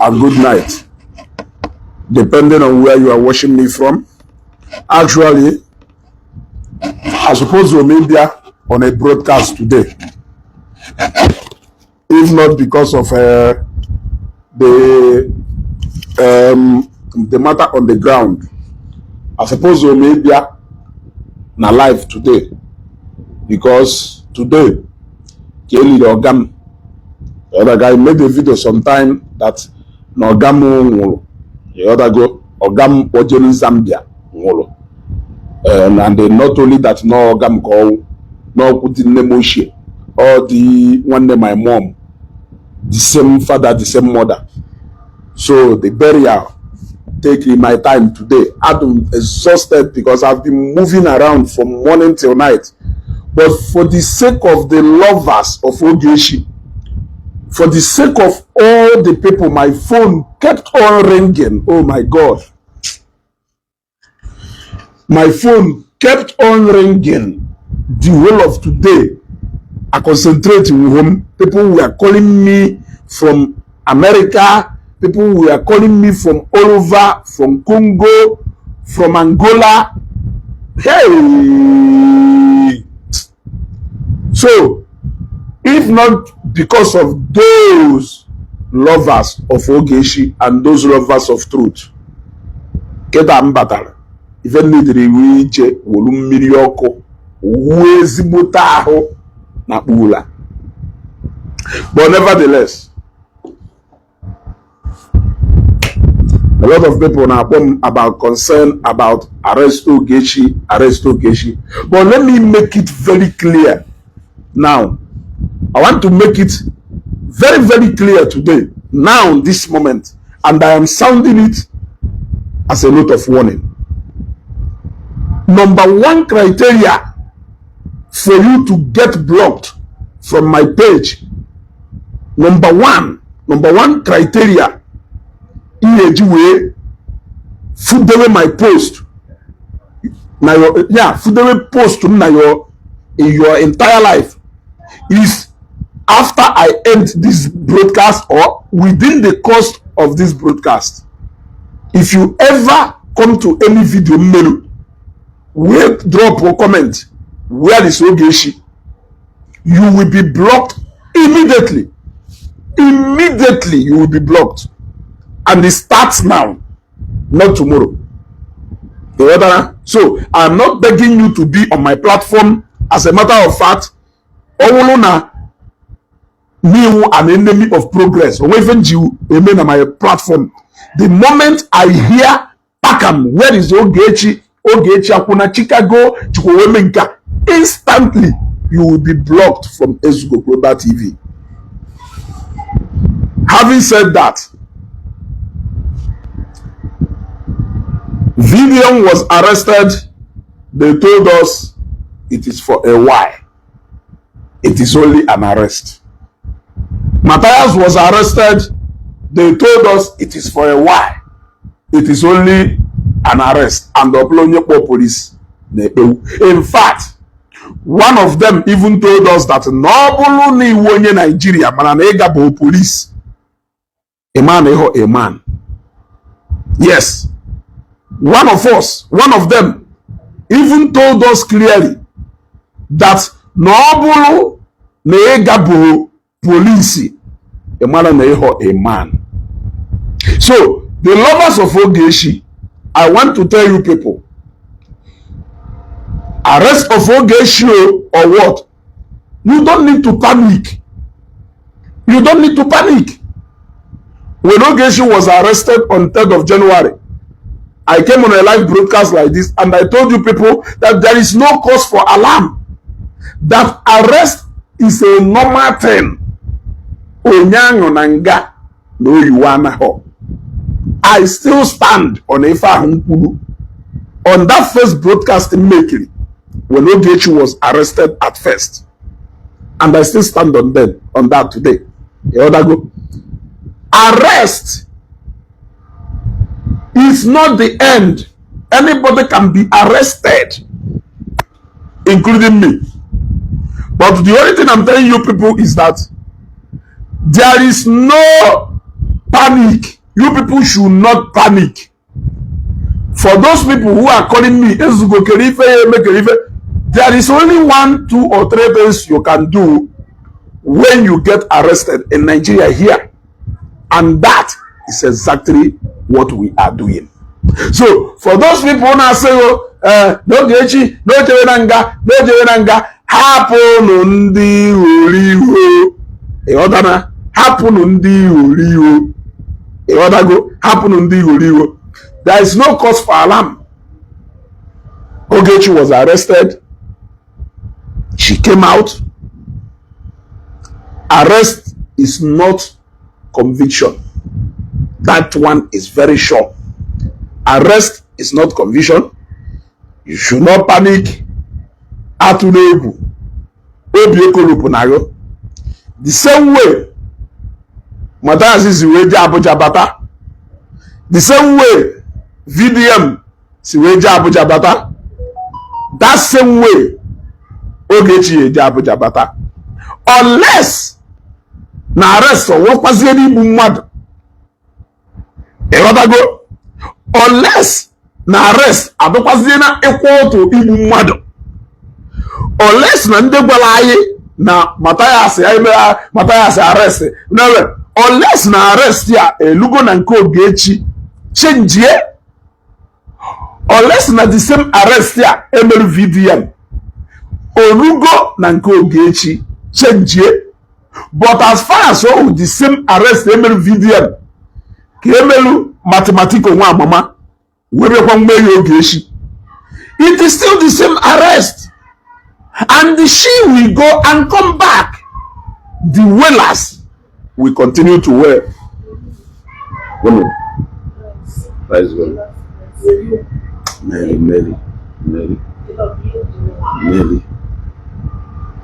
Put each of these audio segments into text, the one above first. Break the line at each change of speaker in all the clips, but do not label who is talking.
And good night, depending on where you are watching me from. Actually, I suppose we may be on a broadcast today, if not because of the matter on the ground. I suppose we may be na live today because today, ka eliri ọga m. The other guy made a video sometime that na ọga m nwụrụ. The other go, ọga m kpọjere Zambia nwụrụ. And not only that, na ọga m ka ọwụ n'ọkwụ dị nne m ochie, ọ dị nwanne my mom, the same father, the same mother. So the burial take my time today. I'm exhausted because I've been moving around from morning till night. But for the sake of the lovers of Ogechi, for the sake of all the people, my phone kept on ringing. Oh my God. My phone kept on ringing the whole of today. I concentrate in home. People were calling me from America. People were calling me from all over, from Congo, from Angola. Hey! So, if not because of those lovers of Ogechi and those lovers of truth, kịta m batara ife nidiri iwu ije wolu mmiri ọkụ wuo ezigbote ahụ na kpula. But nevertheless, a lot of people na-akpọ m about concern about arrest Ogechi, arrest Ogechi. But let me make it very clear now. I want to make it very, very clear today, now, this moment, and I am sounding it as a note of warning. Number one criteria for you to get blocked from my page, number one criteria ihe eji wee fudewe my post na your, yeah, fudewe post m na your in your entire life is after I end this broadcast or within the course of this broadcast. If you ever come to any video mmelu wee drop or comment, "Where is Ogechi?" you will be blocked immediately. Immediately you will be blocked, and it starts now, not tomorrow. Ịghọtara? So I'm not begging you to be on my platform. As a matter of fact, ọ bụrụ na n'iwu an enemy of progress, onwe ife nji eme na my platform. The moment I hear pakam, "Where is Ogechi?" Ogechi akwụna Chicago Chukwueme nke a, instantly you will be blocked from Ezugo Global TV. Having said that, Vivian was arrested. They told us it is for a while. It is only an arrest. Matthias was arrested. They told us it is for a while. It is only an arrest. And the onye kpọ police na-ekpewu. In fact, one of them even told us that na ọ bụrụ na iwu onye Nigeria mana na ịga bụ police, a man ịghọ a man. Yes. One of us, one of them even told us clearly that na ọ bụrụ na ịga bụ polisi, ị mara na ịghọ a man. So the lovers of Ogechi, I want to tell you people, arrest of Ogechi or what, you don't need to panic. You don't need to panic. When Ogechi was arrested on 3rd of January, I came on a live broadcast like this and I told you people that there is no cause for alarm. That arrest is a normal thing. Onye aṅụ na nga na oyiwe anaghọ. I still stand on ife ahụ m kwuru on that first broadcast m mekiri when Ogechi was arrested at first. And I still stand on them on that today. Ịghọtago? Arrest is not the end. Anybody can be arrested, including me. But the only thing I'm telling you people is that there is no panic. You people should not panic. For those people who are calling me, "Ezugo, kere ife ya eme, kere ife," there is only one, two or three things you can do when you get arrested in Nigeria here, and that is exactly what we are doing. So for those people na-asị n'Ogechi na ojewe na nga, na ojewe na nga, hapụnụ ndị ghoriwo. Ịghọtana? Hapụnụ ndị ghoriwo. Ịghọtago? Hapụnụ ndị ghoriwo. There is no cause for alarm. Ogechi was arrested. She came out. Arrest is not conviction. That one is very sure. Arrest is not conviction. You should not panic. Atụla egwu. Obi ekolopụ na gị. The same way Matthias si wee jee Abuja bata, the same way VDM si wee jee Abuja bata, that same way Ogechi eje Abuja bata, unless na arrest ọwụkwazie n'igbu mmadụ. Ịghọtago? Unless na arrest adịkwazie na ịkwụ ụtụ igbu mmadụ, unless na ndị gwara anyị na Matthias ya eme Matthias arrest newe, unless na arrest ya elugo na nke Ogechi chenjie, unless na the same arrest ya emerụ VDM orugo na nke Ogechi chenjie. But as far as oh, the same arrest emerụ VDM ka emerụ Mathematical nwa amama werekwa mmeri Ogechi, it is still the same arrest, and she will go and come back. The wailers will continue to wail.
Rice go. Mary, Mary, Mary, Mary.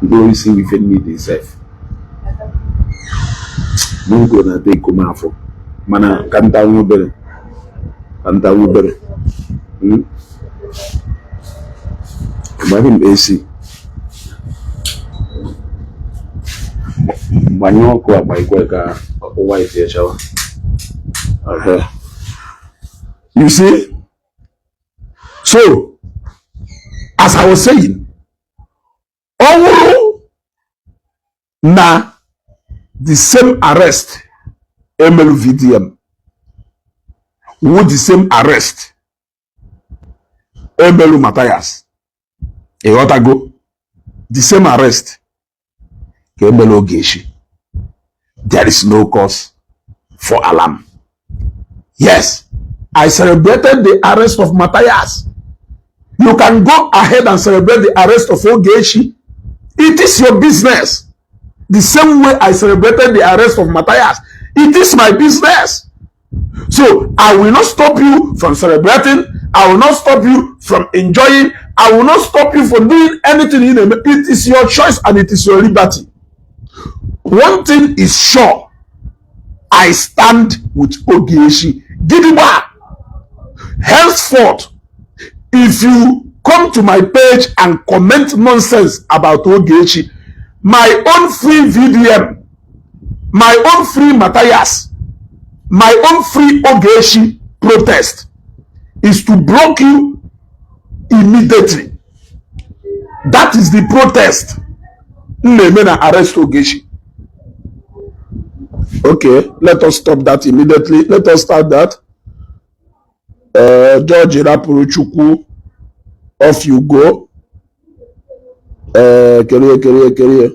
Mkpụrụ isi ife niile sef. Mungo na-ata iko m afọ, mana ka nta nwa obere, ka nta nwa obere. Agbanye m AC. Gbanyụọ ọkụ agbanyekwa ka ọkụ white ya chawa.
Okay. You see? So, as I was saying, ọ wụrụ na the same arrest emelu VDM wu the same arrest emelu Matthias, ịghọtago? The same arrest ka emelu Ogechi, there is no cause for alarm. Yes, I celebrated the arrest of Matthias. You can go ahead and celebrate the arrest of Ogechi. It is your business. The same way I celebrated the arrest of Matthias, it is my business. So I will not stop you from celebrating. I will not stop you from enjoying. I will not stop you from doing anything. It is your choice and it is your liberty. One thing is sure. I stand with Ogechi. Gidigba. Henceforth, if you come to my page and comment nonsense about Ogechi, my own free VDM, my own free Matthias, my own free Ogechi protest is to block you immediately. That is the protest. Nne na arrest Ogechi. Okay, let us stop that immediately. Let us start that. George Rapuru Chukwu, off you go. Career, career, career.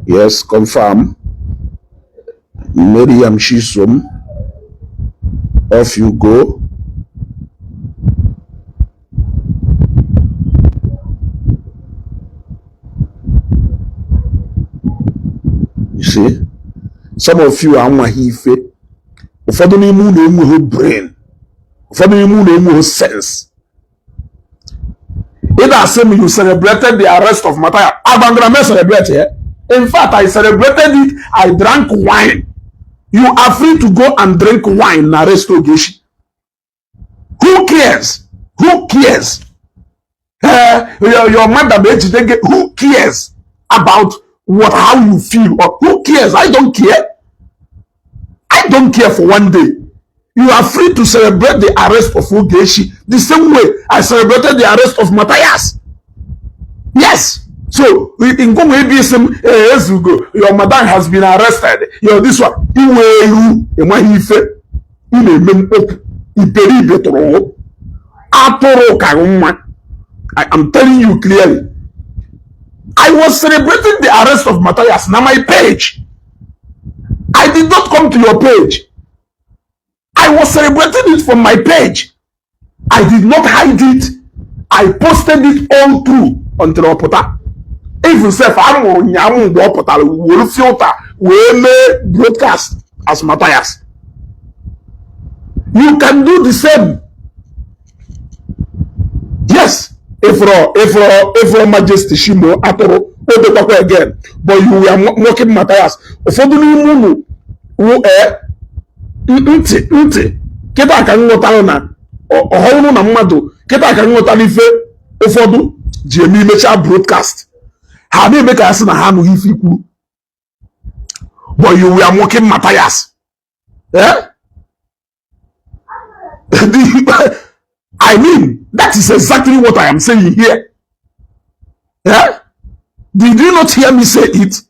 Yes, confirm. Miriam Shisum, off you go. You see, some of you amaghị ife. Ụfọdụ n'ime unu enweghị brain. Ụfọdụ n'ime unu enweghị sense. Ị na-asị m, "You celebrated the arrest of Matthias." Agbangara m celebrate here. In fact, I celebrated it. I drank wine. You are free to go and drink wine na arrest Ogechi. Who cares? Who cares? Your madam ejide gị. Who cares about what, how you feel, or who cares? I don't care. I don't care for one day. You are free to celebrate the arrest of Ogechi the same way I celebrated the arrest of Matthias. Yes. So ngwa ebe isi m ezugo, your madam has been arrested, your this one, iwe ewu enweghị ife ị na-eme mkpọpụ iberibe tụrụ atụrụ ka nwa. I am telling you clearly, I was celebrating the arrest of Matthias na my page. I did not come to your page. I was celebrating it from my page. I did not hide it. I posted it all through until ọ pụta. Even sef, amụrụ nyamụ mgbe ọ pụtara were filter wee mee broadcast as Matthias. You can do the same. Yes, ifro Majesty Shimo atụrụ o dekwakwa again, but you were mocking Matthias. Ụfọdụ n'ime unu wụ ee ntị ntị kịta ka m ghọtara na ọhụrụ na mmadụ kịta ka m ghọtara ife ụfọdụ ji eme imecha broadcast ha na-eme ka ya sị na ha anụghị ife ikwuru, but you were mocking Matthias, eh? I mean, that is exactly what I am saying here. Yeah? Did you not hear me say it?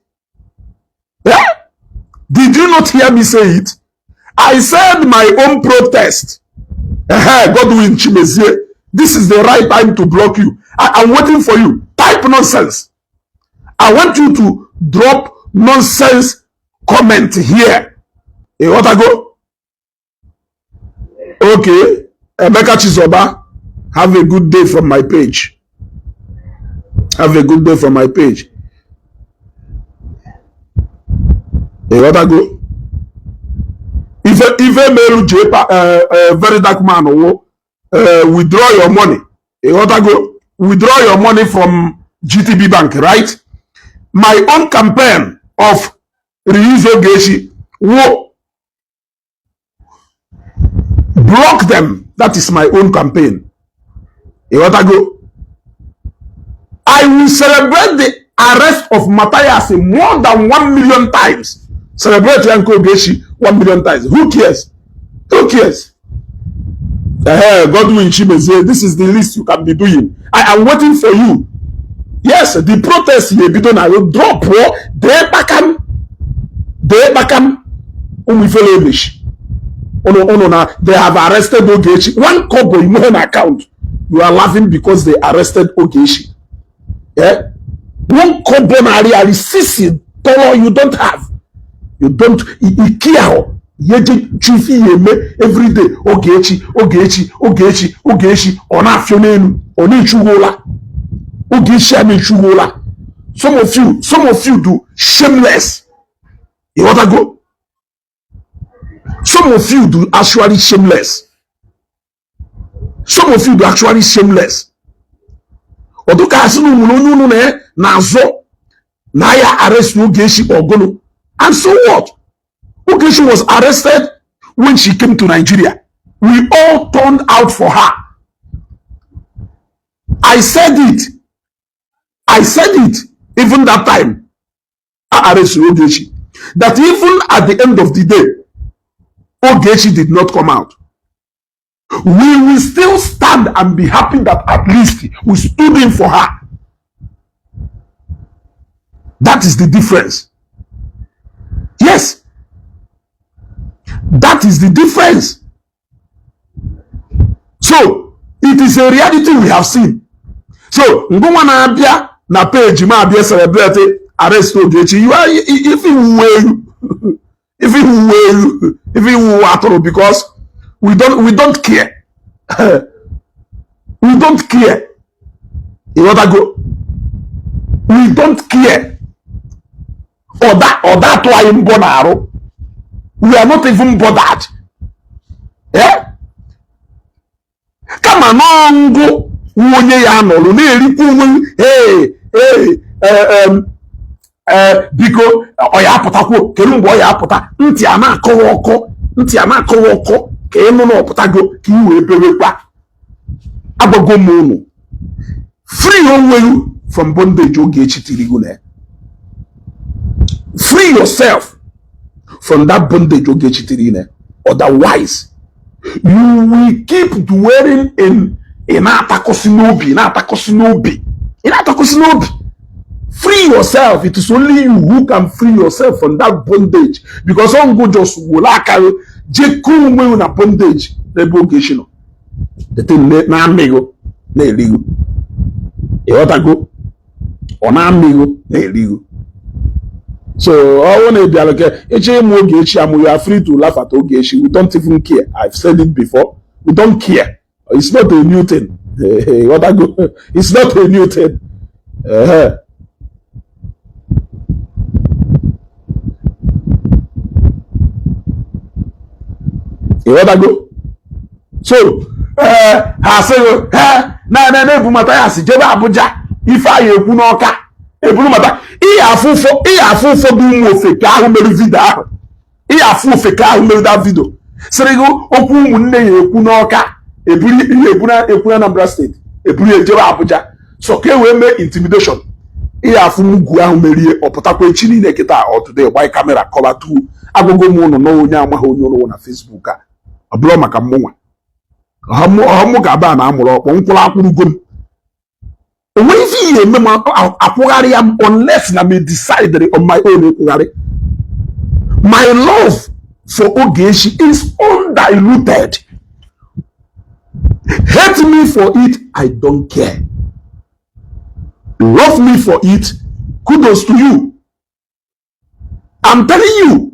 Yeah? Did you not hear me say it? I said my own protest. Godwin Chimezie, this is the right time to block you. I am waiting for you. Type nonsense. I want you to drop nonsense comment here. Eh, what I go? Okay. Emeka Chizoba, have a good day from my page. Have a good day from my page. Eh, what I go? Ife melu jepa very dark man wo withdraw your money. Eh, what I go? Withdraw your money from GTB Bank, right? My own campaign of release Ogechi wo block them. That is my own campaign. You want to go? I will celebrate the arrest of Matthias more than 1 million times. Celebrate Yanko Ogechi 1 million times. Who cares? Who cares? Godwin Chimezie, this is the least you can be doing. I am waiting for you. Yes, the protest you ebido na you drop dee kpakam dee kpakam ụmụ ifele emechi unu unu na they have arrested Ogechi. One kobo inweghị na account. You are laughing because they arrested Ogechi. Yeah? One kobo narị arị sisi tọrọ you don't have. You don't ike ahụ ihe je chifi ya eme everyday. Ogechi, Ogechi, Ogechi, Ogechi, ọ na-afịọ n'elu, ọ na-echughị ụla. Ogechi a na-echughị ụla. Some of you do shameless. Ịghọtago? Some of you do actually shameless. Some of you do actually shameless. Ọdụka asị na nwere onye unu na na-azọ na ya arrest Ogechi ọgụnụ. And so what? Ogechi was arrested when she came to Nigeria. We all turned out for her. I said it. I said it even that time I arrested Ogechi, that even at the end of the day, Ogechi did not come out, we will still stand and be happy that at least we stood in for her. That is the difference. Yes. That is the difference. So, it is a reality we have seen. So, ngụnwa na-abịa na page m abịa celebrate arrest Ogechi, you are if iwu elu, if iwu elu, if iwu atụrụ, because we don't care. We don't care. Ịghọtago? We don't care. Ọda ọda atụ anyị mbọ na-arụ. We are not even bothered. Eh? Kama nọọ ngụ nwa onye ya nọrụ na-erikwa onwe ee ee ee biko ọ ya apụtakwuo kedu mgbe ọ ya apụta ntị a na-akọwa ọkọ ntị a na-akọwa ọkọ ka ịnụ na ọpụtago ka ị wee bewekwa. Agwago m unu Free onwe you from bondage Ogechi tiri gị na. Free yourself from that bondage Ogechi tiri na. Otherwise, you will keep dwelling in ị na-atakọsị n'obi, na-atakọsị n'obi, ị na-atakọsị n'obi. Free yourself. It is only you who can free yourself from that bondage, because ọngụ just were aka jekọọ onwe gị na bondage n'ebe Ogechi nọ. The thing na-amịghị na-erighị, ịghọtago? Ọ na-amịghị na-erighị. So ọ bụrụ na ị bịara ka ịchọ ịmụ Ogechi amụ, you are free to laugh at Ogechi. We don't even care. I've said it before, we don't care. It's not a new thing, ịghọtago? It's not a new thing. Ehe. Ịghọtago? So ee, ha asịghị ha na na na-ebu Mathias jebe Abuja, ife anyị ekwu n'Ọka eburu mata ihe afụ ụfọdụ ụmụ ofeke ahụ mere video ahụ, ihe afụ ofeke ahụ mere that video sịrị gị okwu ụmụnne ya ekwu n'Ọka eburu ihe ekwu na Anambra State eburu ya jebe Abuja, so ka e wee mee intimidation. Ihe afụ mugwu ahụ merie ọpụtakwa echi niile kịta ọtụde gbanye camera kọba tu agụgụ m ụnụ na onye amaghị onye ụnụ na Facebook a ọ bụrụ maka mmụnwa ọmụ ga-aba na amụrụ ọkpọ nkwụrụ akwụrụgo m onwe ife ihe eme m akwụgharị ya m unless na me decide on my own ịkwụgharị. My love for Ogechi is undiluted. Hate me for it, I don't care. Love me for it, kudos to you. I'm telling you,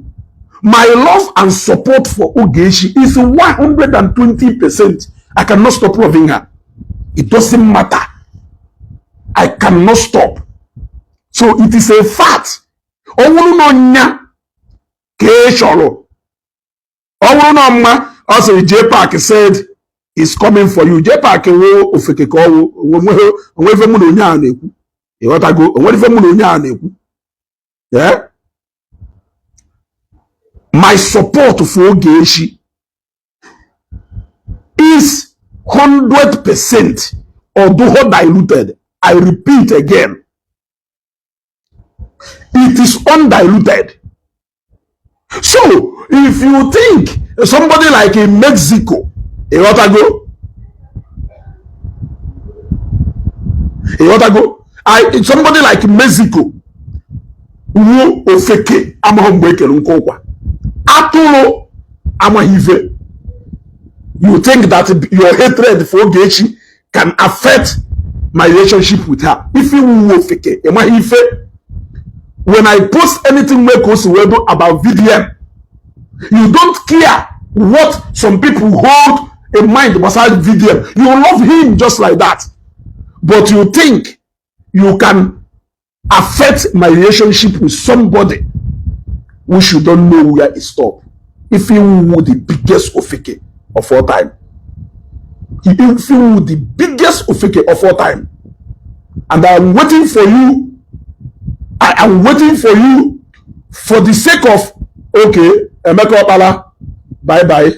my love and support for Ogechi is 120%. I cannot stop loving her. It doesn't matter. I cannot stop. So it is a fact. Ọ bụrụ na ọnya ka ị chọrọ, ọ bụrụ na ọmma ọ sịrị J-Park said is coming for you. J-Park wo ofeke ka ọwụ onwe ife mụ na onye a na-ekwu, ịghọtago? Onwere ife mụ na onye a na-ekwu. Yeah? My support for Ogechi is 100%, although diluted. I repeat again, it is undiluted. So if you think somebody like in Mexico, ịghọtago? Ịghọtago? Somebody like Mexico wu ofeke amaghị mgbe ekere nke ụkwa atụrụ amaghị ife. You think that your hatred for Ogechi can affect my relationship with her? If you wu ofeke ịmaghị ife, when I post anything wey ka o si wee do about VDM, you don't care what some people hold in mind gbasara VDM. You love him just like that, but you think you can affect my relationship with somebody which you don't know where it stop. If you were the biggest ofeke of all time, if you were the biggest ofeke of all time, and I am waiting for you, I am waiting for you for the sake of, okay, Emeka Okpala, bye bye,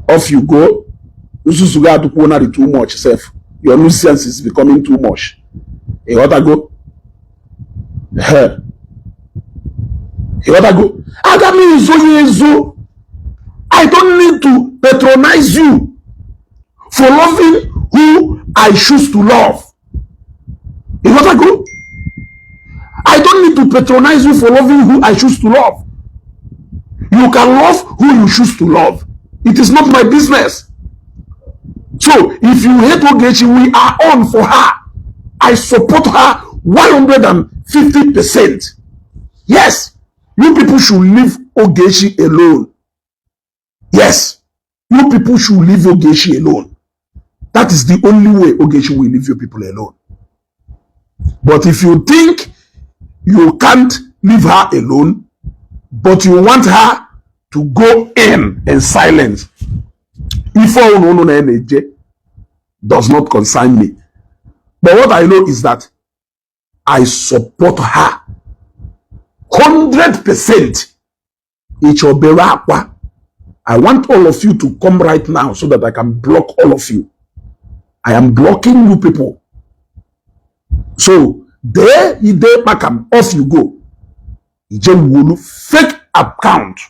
off you go. Nsusu ga adụkwuo na too much sef. Your nuisance is becoming too much. Ịghọtago? Ịghọtago? Aga m ezo ya ezo. I don't need to patronize you for loving who I choose to love. Ịghọtago? I don't need to patronize you for loving who I choose to love. You can love who you choose to love. It is not my business. So if you hate Ogechi, we are on for her. I support her 150%. Yes, you people should leave Ogechi alone. Yes, you people should leave Ogechi alone. That is the only way Ogechi will leave you people alone. But if you think you can't leave her alone, but you want her to go in silence, ife unu unu na-eje does not concern me. But what I know is that I support her 100%. Ịchọbere akwa. I want all of you to come right now so that I can block all of you. I am blocking you people. So there you dey kpakam, off you go. Ije wulu fake account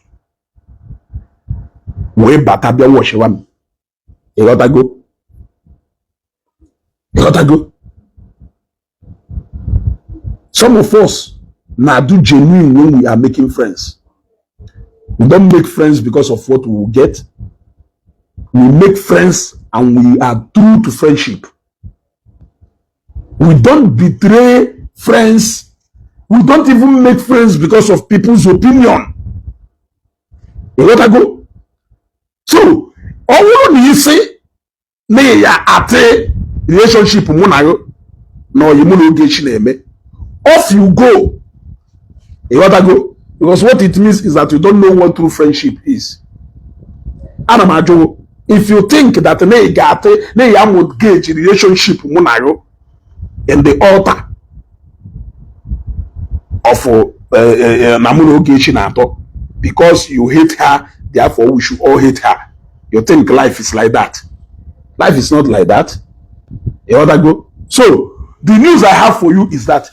wee bata bịa watchiwa m. Ịghọtago? Ịghọtago? Some of us na do genuine when we are making friends. We don't make friends because of what we will get. We make friends and we are true to friendship. We don't betray friends. We don't even make friends because of people's opinion. Ịghọtago? So ọ bụrụ na isi na ya atị relationship mụ na gị na oyi mụ na Ogechi na-eme, off you go. Ịghọtago? Because what it means is that you don't know what true friendship is. Ana m ajụ, if you think that na ị ga-atị na ya mortgage relationship mụ na gị in the altar of na mụ na Ogechi na-atọ, because you hate her, therefore we should all hate her, you think life is like that? Life is not like that. Ịghọtago? So the news I have for you is that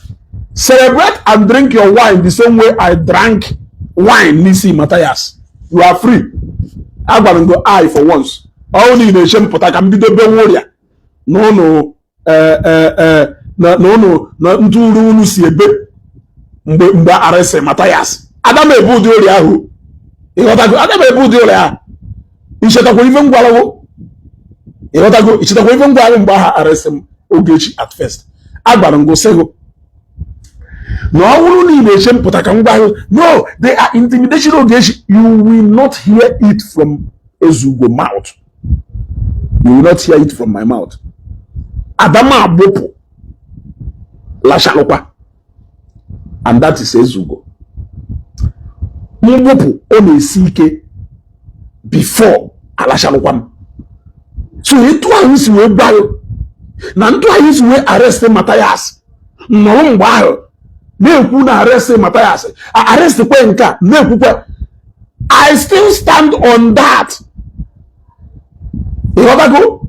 celebrate and drink your wine the same way I drank wine n'isi Matthias. You are free. Agwara m go I for once, ọ na ị na-eche mpụta ka m bido bewe ụrịa n'ụnụ na ụnụ na ntụ uru unu si ebe mgbe arịsị Matthias, ada m ebu ụdị ụrịa ahụ. Ịghọtago? Ada m ebu ụdị ụrịa ahụ. Ichetakwa ife m gwarawo? Ịghọtago? Ichetakwa ife m gwara mgbe aha arịsị m Ogechi at first? Agwara m gị gụ na ọ bụrụ na ị na-eche mpụta ka m gwa gị, no, they are intimidation Ogechi, you will not hear it from Ezugo mouth. You will not hear it from my mouth. Adama agbụpụ lachalụkwa, and that is Ezugo. Mgbụpụ ọ na-esi ike before alachalụkwa m. So etu ahụ si wee gwa gị na ntụ ahụ si wee arrest Matthias, nọrọ mgbe ahụ na-ekwu na arrest Matthias, arrest kwe nke a na-ekwukwe, I still stand on that. Ịghọtago?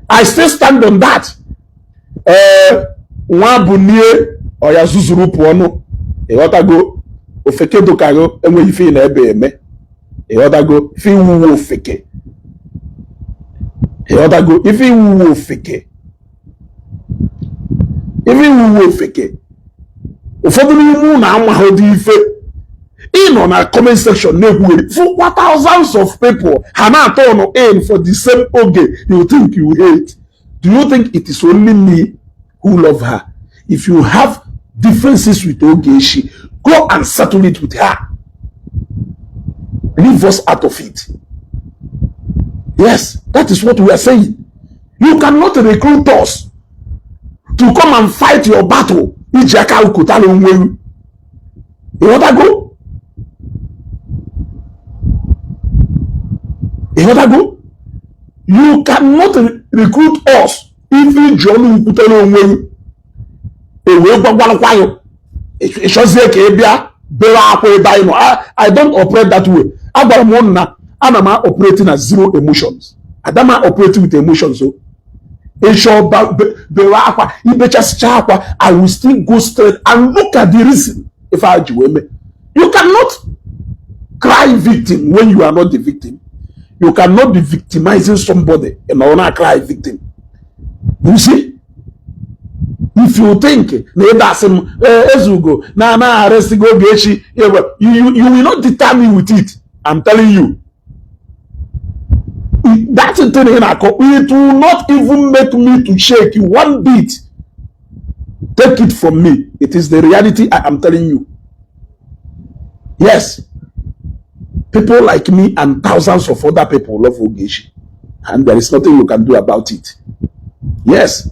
I still stand on that. Ee, nwa bụ nie ọya zuzuru pụọ ọnụ. Ịghọtago? Ofeke dokago enweghị ife ị na-ebe eme. Ịghọtago? Ife iwuwe ofeke. Ịghọtago? Ife iwuwe ofeke, ife iwuwe ofeke. Ụfọdụ n'ime ụlọ amaghị ife ị nọ na comment section na-ekwugheri fụkwa. Thousands of people ha na-atọ ọnụ in for the same oge you think you hate. Do you think it is only me who love her? If you have differences with Ogechi, go and settle it with her. Leave us out of it. Yes, that is what we are saying. You cannot recruit us to come and fight your battle iji aka ukotala onwe gị. Ịghọtago? Ịghọtago? You cannot recruit us ife iji ọnụ ukwutere onwe gị ewee gwagwalụkwa gị ịchọzie ka ị bịa bere akwa ebe anyị nọ. I don't operate that way. Agwara m ụnụ na ana m operate na zero emotions. Adama operate with emotions. O ịchọ bere akwa, ibechasịcha akwa, I will still go straight and look at the reason ife a ji wee mee. You cannot cry victim when you are not the victim. You cannot be victimizing somebody and ọ cry victim. You see, if you think na ịda asị m Ezugo na ana arrest gị Ogechi, you will not deter me with it. I'm telling you that thing ị na-akọ, it will not even make me to shake one bit. Take it from me, it is the reality I am telling you. Yes, people like me and thousands of other people love Ogechi, and there is nothing you can do about it. Yes,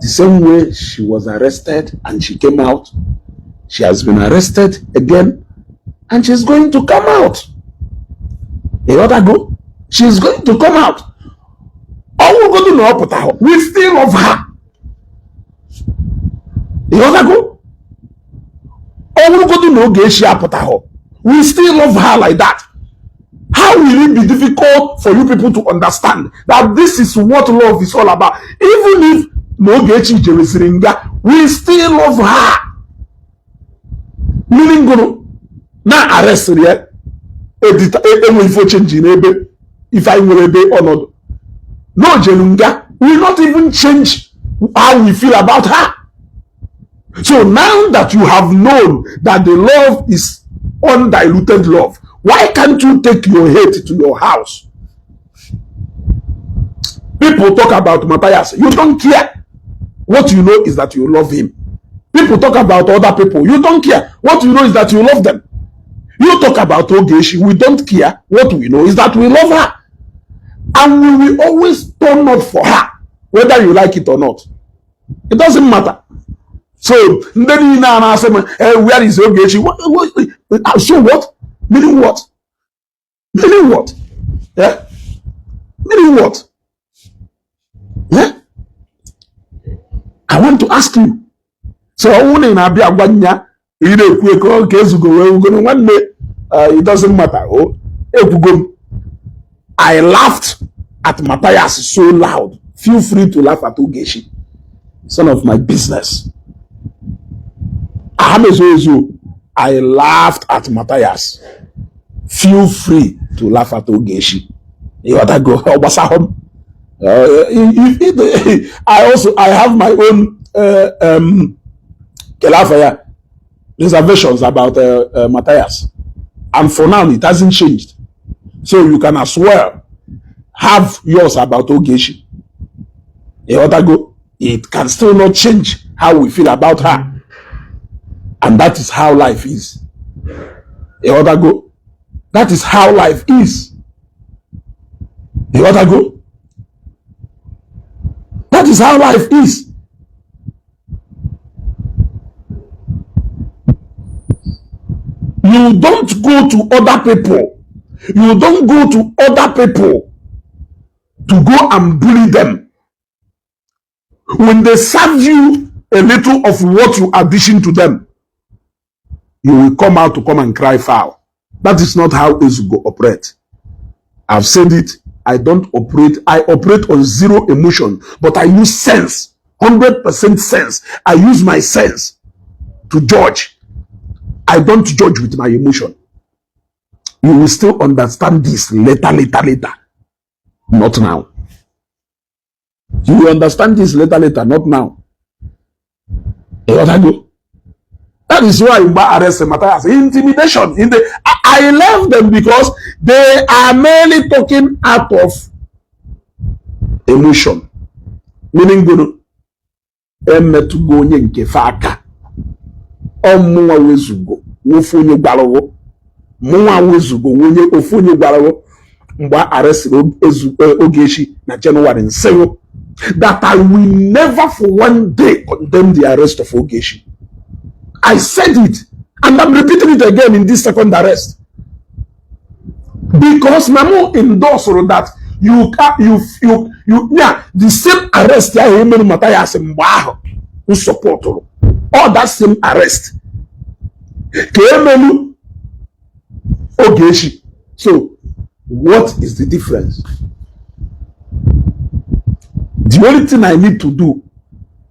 the same way she was arrested and she came out, she has been arrested again and she's going to come out. Ịghọtago? She's going to come out. Ọnwụgodu na ọ pụtahụ, we still love her. Ịghọtago? Ọnwụgodu na Ogechi apụtahụ, we still love her like that. How will it be difficult for you people to understand that this is what love is all about? Even if na Ogechi jeresiri nga, we still love her. Meaning gụnụ na arrest ya edita enwe ife change n'ebe ife anyị nwere ebe ọnọdụ na o jelu nga will not even change how we feel about her. So now that you have known that the love is undiluted love, why can't you take your hate to your house? People talk about Matthias. You don't care. What you know is that you love him. People talk about other people. You don't care. What you know is that you love them. You talk about Ogechi. We don't care. What we know is that we love her. And we will always turn up for her, whether you like it or not. It doesn't matter. So, ndị niile a na-asị m, "Where is Ogechi?" So what? Meaning what? Meaning what? Yeah? Meaning what? Yeah? I want to ask you. So ọ bụrụ na ị na-abịa agwa nya ị na-ekwu eko ka ezugo wee ugoro nwanne, it doesn't matter. Oh, ekwugo m. I laughed at Matthias so loud. Feel free to laugh at Ogechi. It's none of my business. Ahamezo ezo. I laughed at Matthias. Feel free to laugh at Ogechi. Ịghọtago? Ọ gbasahụ m. If I also I have my own kele afọ ya reservations about Matthias, and for now it hasn't changed. So you can as well have yours about Ogechi. Ịghọtago? It can still not change how we feel about her, and that is how life is. Ịghọtago? That is how life is. Ịghọtago? That is how life is. You don't go to other people. You don't go to other people to go and bully them. When they serve you a little of what you are dishing to them, you will come out to come and cry foul. That is not how Ezugo operate. I've said it. I don't operate. I operate on zero emotion, but I use sense, 100% sense. I use my sense to judge. I don't judge with my emotion. You will still understand this later, later, later. Not now. You will understand this later, later, not now. Ịghọtago? That is why mgbe arrest Matthias, intimidation in the I left them because they are merely talking out of emotion. Meaning gụnụ emetụgo onye nke fe aka ọmụnwa wezugo nwofu onye gwarụgo mụnwa wezugo onye ofu onye gwarụgo mgbe a arrestịrị Ogechi na January nsịwụ that I will never for one day condemn the arrest of Ogechi. I said it and I'm repeating it again in this second arrest because na mụ endorse that you can you you you yeah, the same arrest ahụ emere Matthias mgbe ahụ m supportụrụ all that same arrest ka emelu Ogechi. So what is the difference? The only thing I need to do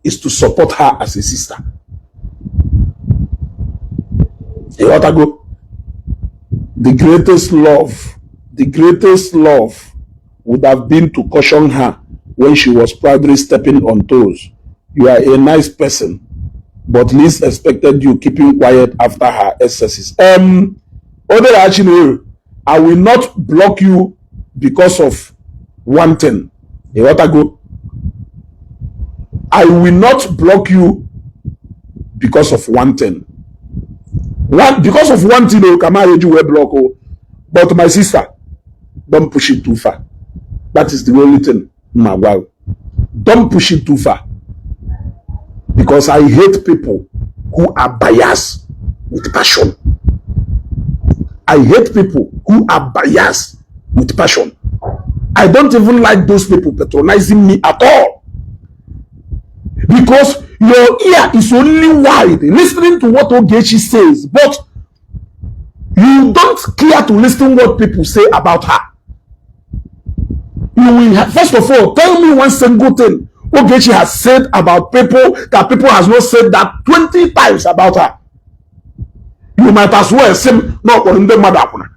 is to support her as a sister. Ịghọtago? The greatest love would have been to caution her when she was proudly stepping on toes. You are a nice person, but least expected you keeping quiet after her excesses. Odera Chinelo, I will not block you because of one thing. Ịghọtago? I will not block you because of one thing. One because of one thing, oh, kama eji wee block oh. But my sister, don't push it too far. That is the only thing. Ma gwa. Don't push it too far. Because I hate people who are biased with passion. I hate people who are biased with passion. I don't even like those people patronizing me at all. Because your ear is only wide listening to what Ogechi says, but You don't care to listen what people say about her. You will first of all tell me one single thing Ogechi has said about people that people has not said that 20 times about her. You might as well say na ọ kpọrọ ndị mmadụ akwụna.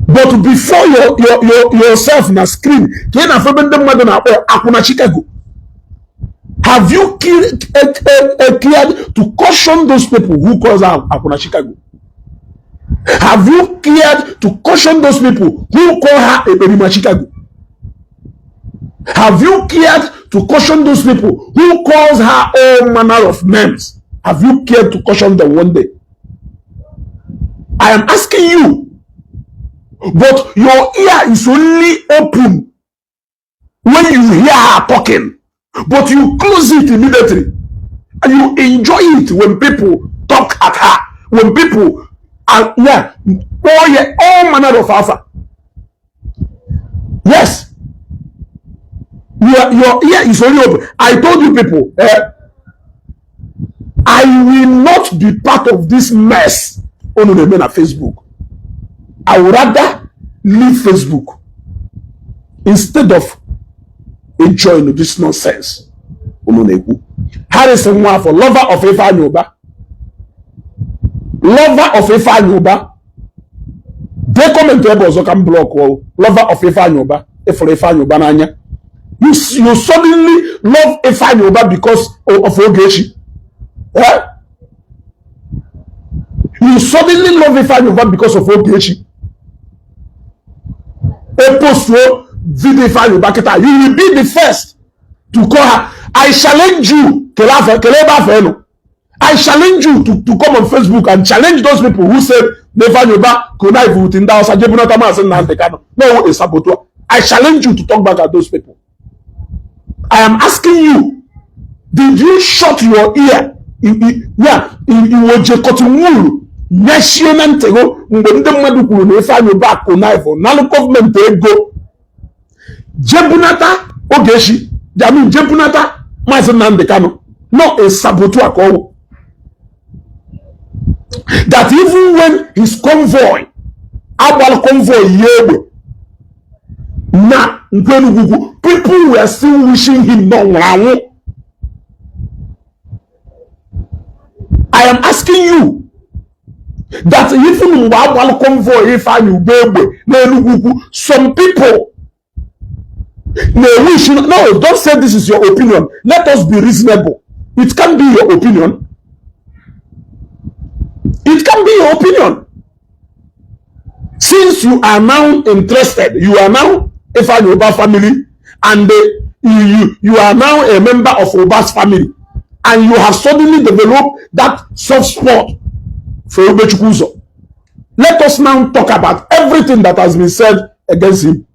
But before yourself na screen ka ị na-afụ ebe ndị mmadụ na-akpọ ya akwụna Chicago. Have you cared to caution those people who calls her akwụna Chicago? Have you cared to caution those people who call her Eberima Chicago? Have you cared to caution those people who calls her all manner of names? Have you cared to caution them one day? I am asking you. But your ear is only open when you hear her talking. But you close it immediately. And you enjoy it when people talk at her. When people are, yeah, oh yeah, all manner of alpha. Yes. Your ear is only open. I told you people, I will not be part of this mess on na Facebook. I would rather leave Facebook instead of enjoying this nonsense. Unu na-ekwu. Harrison Nwafọ, lover of Ifeanyi Uba. Lover of Ifeanyi Uba. Dee comment ebe ọzọ ka m block o. Lover of Ifeanyi Uba. Ịfụrụ Ifeanyi Uba n'anya. You suddenly love Ifeanyi Uba because of Ogechi. Eh? You suddenly love Ifeanyi Uba because of Ogechi. E postuo video Ifeanyi Uba kịta, you will be the first to call her. I challenge you, kele ebe afọ elu. I challenge you to come on Facebook and challenge those people who said Ifeanyi Uba connive with ndị Hausa jebunata Maazị Nnamdi Kanu. No, a saboteur. I challenge you to talk back at those people. I am asking you, did you shut your ear? Ya iwoje cotton wool nyechie na ntị gị mgbe ndị mmadụ kwuru na Ifeanyi Uba connive nalụ gọọmenti ego jebunata Ogechi, jamin jebunata Maazị Nnamdi Kanu, no a saboteur ka ọwụ, that even when his convoy agbara convoy ya egbe na Nkwenugwu, people were still wishing him na ọ nwụrụ anwụ. I am asking you that even mgbe agbara convoy Ifeanyi Uba egbe n'Enugwu Ukwu, some people na-wish. No, don't say this is your opinion. Let us be reasonable. It can be your opinion. It can be your opinion. Since you are now interested, you are now Ifeanyi Uba family, and you are now a member of Uba's family, and you have suddenly developed that soft spot for Ubechukwu Uzo. Let us now talk about everything that has been said against him.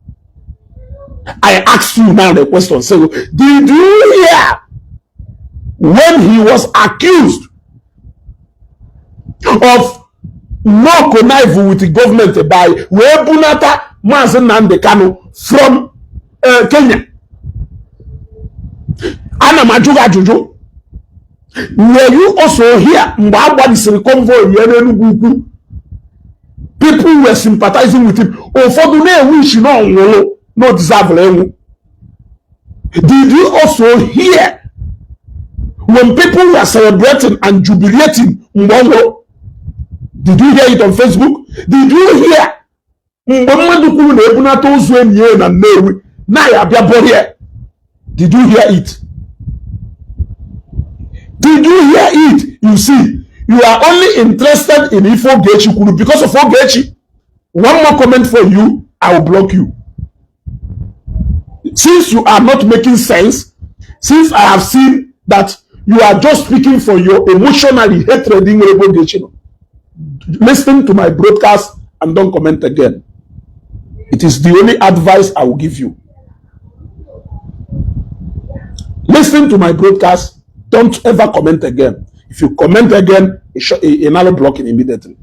I ask you now the question. So, did you hear when he was accused of no connive with the government by wee bunata Maazị Nnamdi Kanu from Kenya? Ana m ajụ gị ajụjụ. Were you also here mgbe a gbalisiri convoy ya n'Enugwu Ukwu? People were sympathizing with him. Ụfọdụ na-enwe isi na ọnwụrụ no deserve enwu. Did you also hear when people were celebrating and jubilating mgbe ọ nwụrụ? Did you hear it on Facebook? Did you hear mgbe mmadụ kwuru na ebunata ozu enyi ya na Nnewi na ya abịa bọrịa? Did you hear it? Did you hear it? You see, you are only interested in ife Ogechi kwuru because of Ogechi. One more comment for you, I will block you. Since you are not making sense, since I have seen that you are just speaking for your emotionally hatred in Ogechi, listen to my broadcast and don't comment again. It is the only advice I will give you. Listen to my broadcast. Don't ever comment again. If you comment again, a blocking immediately.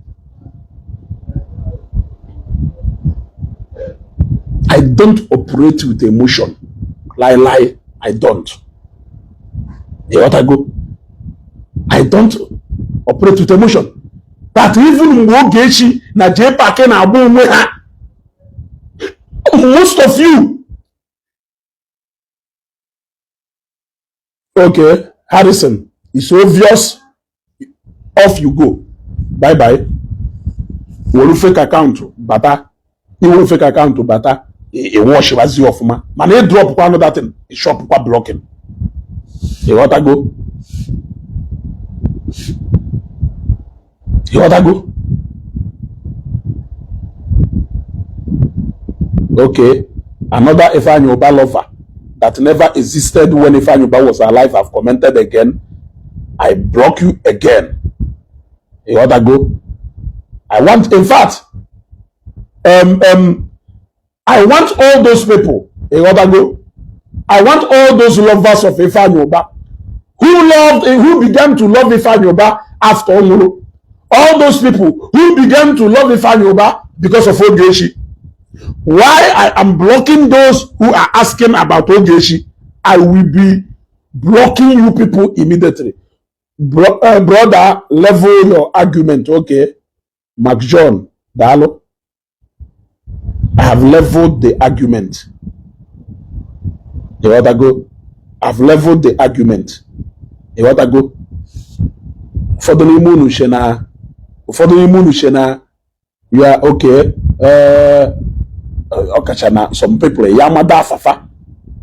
I don't operate with emotion. Lie, lie, I don't. You what I go? I don't operate with emotion. That even mgbe Ogechi na JPAC na-agba onwe ha, most of you. Okay, Harrison, it's obvious. Off you go. Bye bye. Were fake account bata. Iwere fake account bata. Ịwọchiwazi ọfụma, mana ị drop kwa another thing, shop kwa blocking. Ịghọtago? Ịghọtago? Okay, another Ifeanyi Uba lover that never existed when Ifeanyi Uba was alive have commented again. I block you again. Ịghọtago? I want, in fact, I want all those people, ịghọtago? I want all those lovers of Ifeanyi Uba who loved, who began to love Ifeanyi Uba after ọ nwụrụ. All those people who began to love Ifeanyi Uba because of Ogechi. Why I am blocking those who are asking about Ogechi, I will be blocking you people immediately. Brother, level your argument, okay? Mark John, daalụ. I have leveled the argument. Ịghọtago? I've leveled the argument. Ịghọtago? Ụfọdụ n'ime unu che na, ụfọdụ n'ime unu che na ya, okay, ọkacha na some people ya amada afafa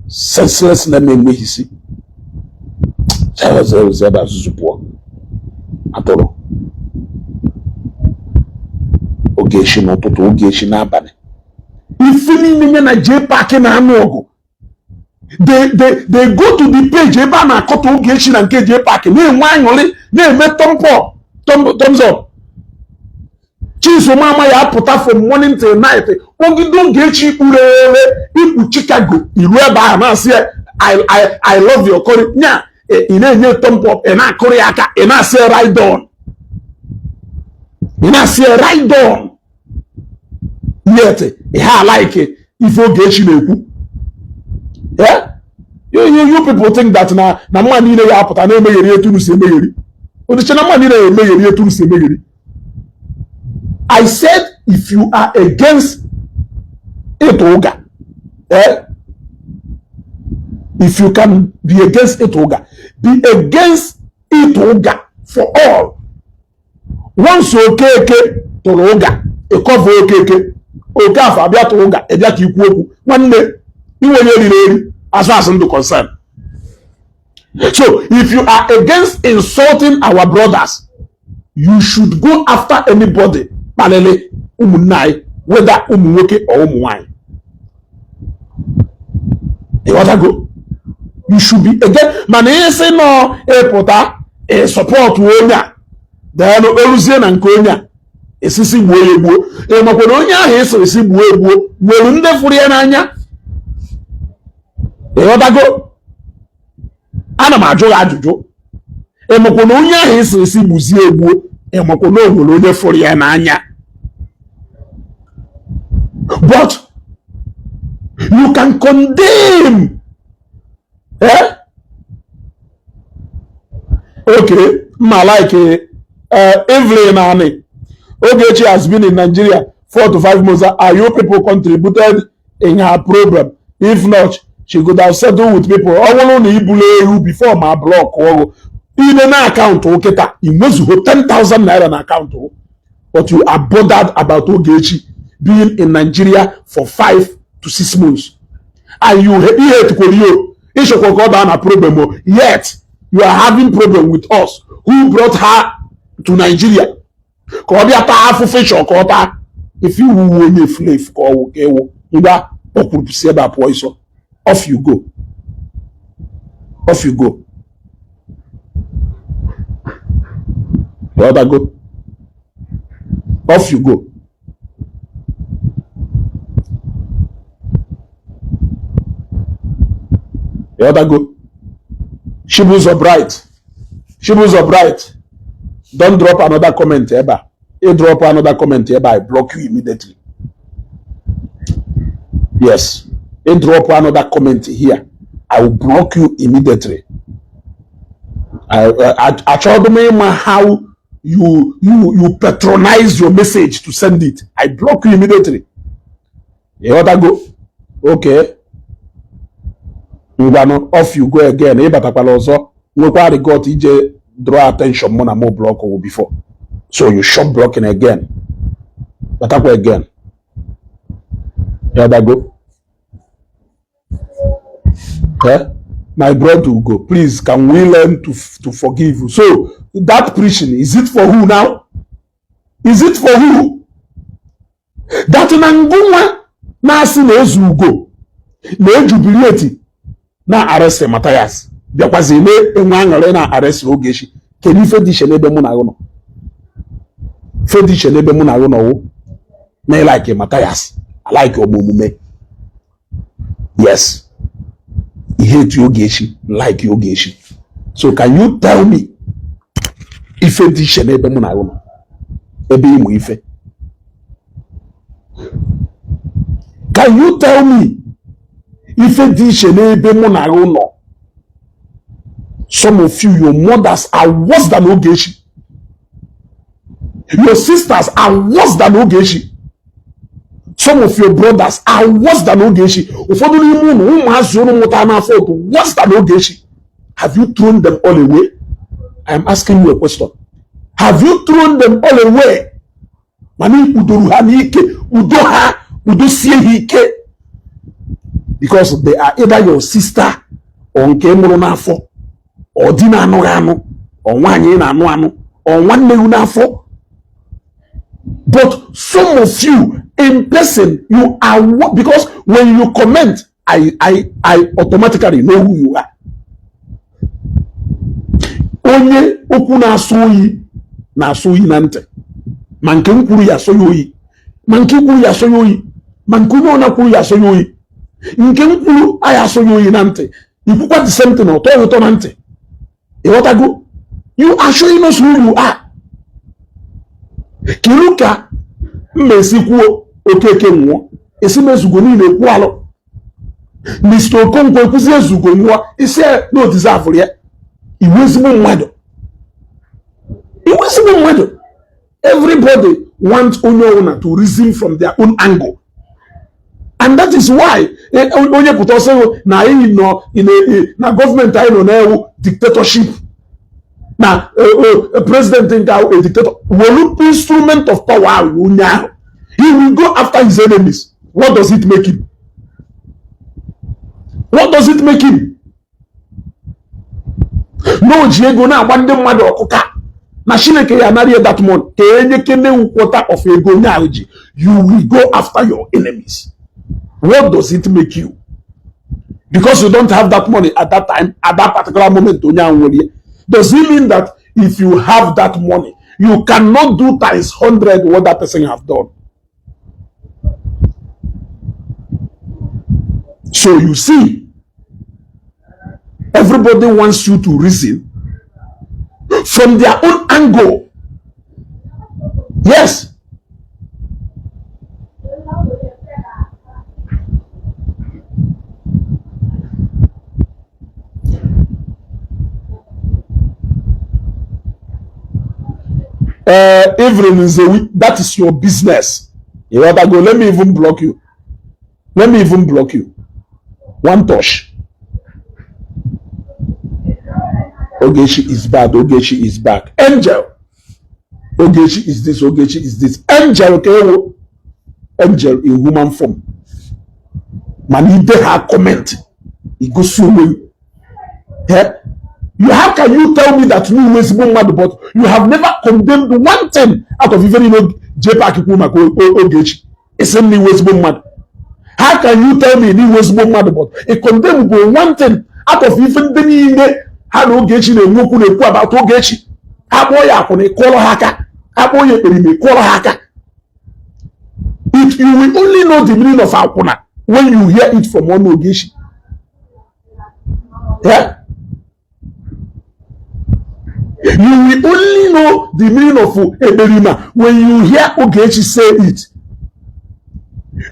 senseless na enweghị isi. Ebe azụzụ pụọ atụrụ Ogechi n'ụtụtụ, Ogechi n'abalị, ife niile ya na JPAC na-anụ ọgụ. They go to the page ebe a na-akọta Ogechi na nke JPAC, na-enwe aṅụrị, na-eme thumbs up. Chisom ama ya apụta from morning till night kpọgide Ogechi urere ikpu Chicago iru ebe ahụ na-asị ya, I love your curry." Nya ị na-enye thumb up, ị na-akụrụ ya aka, ị na-asị ya, "Ride on," ị na-asị ya, "Ride on." Yet ị ha like ife Ogechi na-ekwu. Yeah? You people think that na mma niile ya apụta na-emegheri etu unu si emegheri. Odiche na mma niile ya emegheri etu unu si emegheri. I said, if you are against ịtụ ụga, eh? If you can be against ịtụ ụga, be against ịtụ ụga for all. Once Okeke tụrụ ụga, ịkọva Okeke. Okafọ abịa tụrụ ụga, ịbịa ka ikwu okwu. Nwanne, inwe onye riri eri as far as ndụ concern. So if you are against insulting our brothers, you should go after anybody kpalili ụmụnne anyị, whether ụmụ nwoke or ụmụ nwanyị. Ịghọtago? You should be against. Mana isi nọ ịpụta ịsọpọtụ onye a, then eruzie na nke onye a, esisi gbuo ya egbuo. Ị makwa na onye ahụ esiri si gbuo egbuo nwere ndị fụrụ ya n'anya? Ịghọtago? Ana m ajụ ya ajụjụ. Ị makwa na onye ahụ esiri si gbuzie egbuo, ị makwa na o nwere onye fụrụ ya n'anya? But you can condemn, eh? Okay, mma like Evelyn Ani. Ogechi has been in Nigeria 4 to 5 months. Are you people contributed in her problem? If not, she could have settled with people. Ọ bụrụ na ibulu ewu before ma block ọgụ ime na akaụntụ kịta, ị nwezugo 10,000 naira na akaụntụ, but you are bothered about Ogechi being in Nigeria for 5 to 6 months, and you ihe etukwere yo ịchọkwa ka ọ baa na problem o. Yet you are having problem with us who brought her to Nigeria ka ọ bịa taa afụfụ. Ịchọ ka ọ taa ife iwu onye efulefu ka ọwụ ka ewu. Ngwa, ọkwuru si ebe a pụọ ịsọ. Off you go, off you go. Go, off you go. Ịghọtago? Chibuzo Bright, Chibuzo Bright, don't drop another comment ebe a. Ị drop another comment ebe a, I block you immediately. Yes, ị drop another comment here, I will block you immediately. Achọghị m ịma how you patronize your message to send it, I block you immediately. Ịghọtago? Okay, ngwanụ, off you go again. Ịbatakwala ọzọ, nwekwa regret ije draw attention mụ na mụ block wụ before, so you shop blocking again, batakwa again. Ịghọtago? Eh? My brother Ugo, please, can we learn to forgive? So that preaching, is it for who now? Is it for who? That na ngụnwa na-asị na eze Ugo na-ejubilate na arrest Matthias, bịakwazi na-enwe aṅụrị na arrest Ogechi. Kedu ife dị iche n'ebe mụ na gị nọ? Ife dị iche n'ebe mụ na gị nọ wụ na ịlike Matthias, alike omume. Yes, ihe etu Ogechi like Ogechi. So can you tell me ife dị iche n'ebe mụ na gị nọ, ebe ịmụ ife? Can you tell me ife dị iche n'ebe mụ na gị nọ? Some of you, your mothers are worse than Ogechi. Your sisters are worse than Ogechi. Some of your brothers are worse than Ogechi. Ụfọdụ n'ime unu, ụmụazị unu mụta n'afọ otu worse than Ogechi. Have you thrown them all away? I am asking you a question. Have you thrown them all away? Mana ikpudoro ha n'ike, udo ha, udosie ha ike, because they are either your sister or nke mụrụ n'afọ, ọ di na-anụghị anụ, ọ nwaanyị ị na-anụ anụ, ọ nwanne gị n'afọ. But some of you in person, you are, because when you comment, I automatically know who you are. Onye okwu na-asụ oyi na-asụ oyi na ntị, ma nke m kwuru ya asọ ya oyi, ma nke kwuru ya asọ ya oyi, ma nke onye ọna kwuru ya asọ ya oyi. Nke m kwuru aya asọ ya oyi na ntị, ikwukwa the same thing, ọtọ ya ụtọ na ntị. Ịghọtago? You are showing us who you are. Kedu ka mma esi kwuo Okeke nwụọ, esi m Ezugo niile ekwu alụ? Mr. Okonkwo ekwuzi Ezugo nwụọ, isi na odizavụrụ ya. Iwu ezigbo mmadụ, iwu ezigbo mmadụ. Everybody wants onye ọbụla to reason from their own angle, and that is why onye pụta ọsọ na anyị nọ na gọọmenti, anyị nọ na-ewu dictatorship, na president nke ahụ a dictator, welu instrument of power ahụ onye ahụ, he will go after his enemies. What does it make him? What does it make him? Na o ji ego na-agba ndị mmadụ ọkụka, na Chineke ya anarị that money ka enye kene quarter of ego onye ahụ ji. You will go after your enemies. What does it make you? Because you don't have that money at that time, at that particular moment onye ahụ nwere ya, does it mean that if you have that money, you cannot do times 100 what that person have done? So you see, everybody wants you to reason from their own angle. Yes. Evelyn Nzewi, that is your business. You want to go? Let me even block you. Let me even block you. One touch. Ogechi is bad. Ogechi is back. Angel. Ogechi is this. Ogechi is this. Angel, okay? Angel in human form. Man, if they have comment, it goes so well. Yeah? You, how can you tell me that you ezigbo mmadụ, but you have never condemned one thing out of even JPAC kwuru maka Ogechi? Isi m na iwe ezigbo mmadụ. How can you tell me na iwe ezigbo mmadụ, but ị condemn bụ one thing out of ife ndị niile ha na Ogechi na-enwe okwu na-ekwu about Ogechi? Ha kpọọ ya akwụna, ịkụọrọ ha aka. Ha kpọọ ya ekperima, ịkụọrọ ha aka. If you will only know the meaning of akwụna when you hear it from ọnụ Ogechi. Yeah? You will only know the meaning of ekperima when you hear Ogechi say it.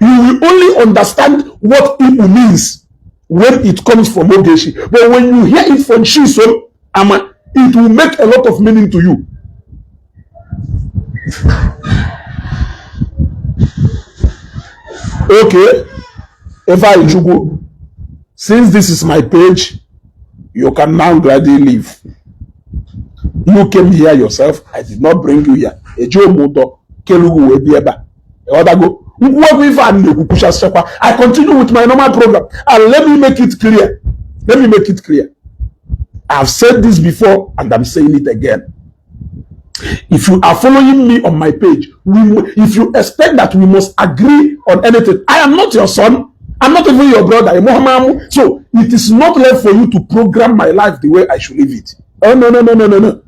You will only understand what Igbo means when it comes from Ogechi. But when you hear it from Chisom Ama, it will make a lot of meaning to you. Okay, Ifeanyi Chukwu, since this is my page, you can now gladly leave. You came here yourself. I did not bring you here. Eji m ụdọ kelugu wee bịa ebe a. Ịghọtago? Nkwuwekwa ife a na-ekwu kwuchasịkwa. I continue with my normal program, and let me make it clear. Let me make it clear. I've said this before and I'm saying it again. If you are following me on my page, if you expect that we must agree on anything, I am not your son. I'm not even your brother. Muhammad. So it is not left for you to program my life the way I should live it. Oh, no, no, no, no, no, no.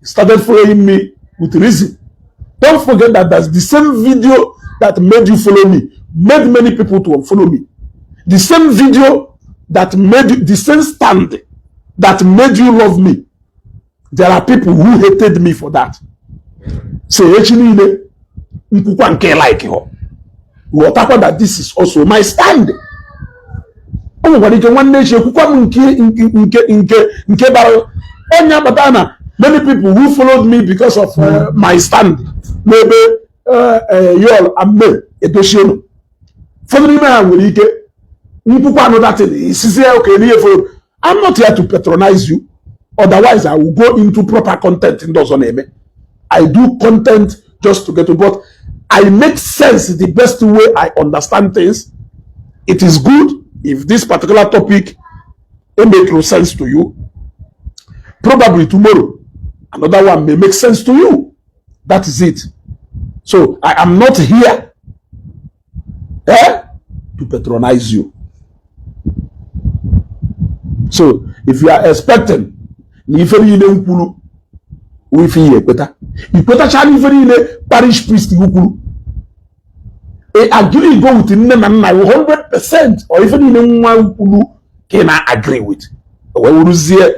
You started following me with reason. Don't forget that that's the same video that made you follow me, made many people to unfollow me. The same video that made you, the same stand that made you love me. There are people who hated me for that. So echi niile nkwukwa nke like họ, ghọtakwa that this is also my stand. O nwekwara ike nwanne echi ekwukwa m nke nke nke nke bara onye akpata na many people who followed me because of my stand n'ebe Yul and May Edochie nọ, ụfọdụ n'ime ha nwere ike nkwukwa another thing isizi ya oke n'ihe follow. I'm not here to patronize you. Otherwise, I will go into proper content ndị ọzọ na-eme. I do content just to get to, but I make sense the best way I understand things. It is good if this particular topic it make no sense to you. Probably tomorrow, another one may make sense to you. That is it. So I am not here to patronize you. So if you are expecting na ife niile m kwuru wụ ife ihe ekweta, ikwetachala ife niile parish priest gị kwuru, ị agree go with nne na nna gị 100% or ife niile nwa kwuru ka ị na-agree with, o wee wuruzie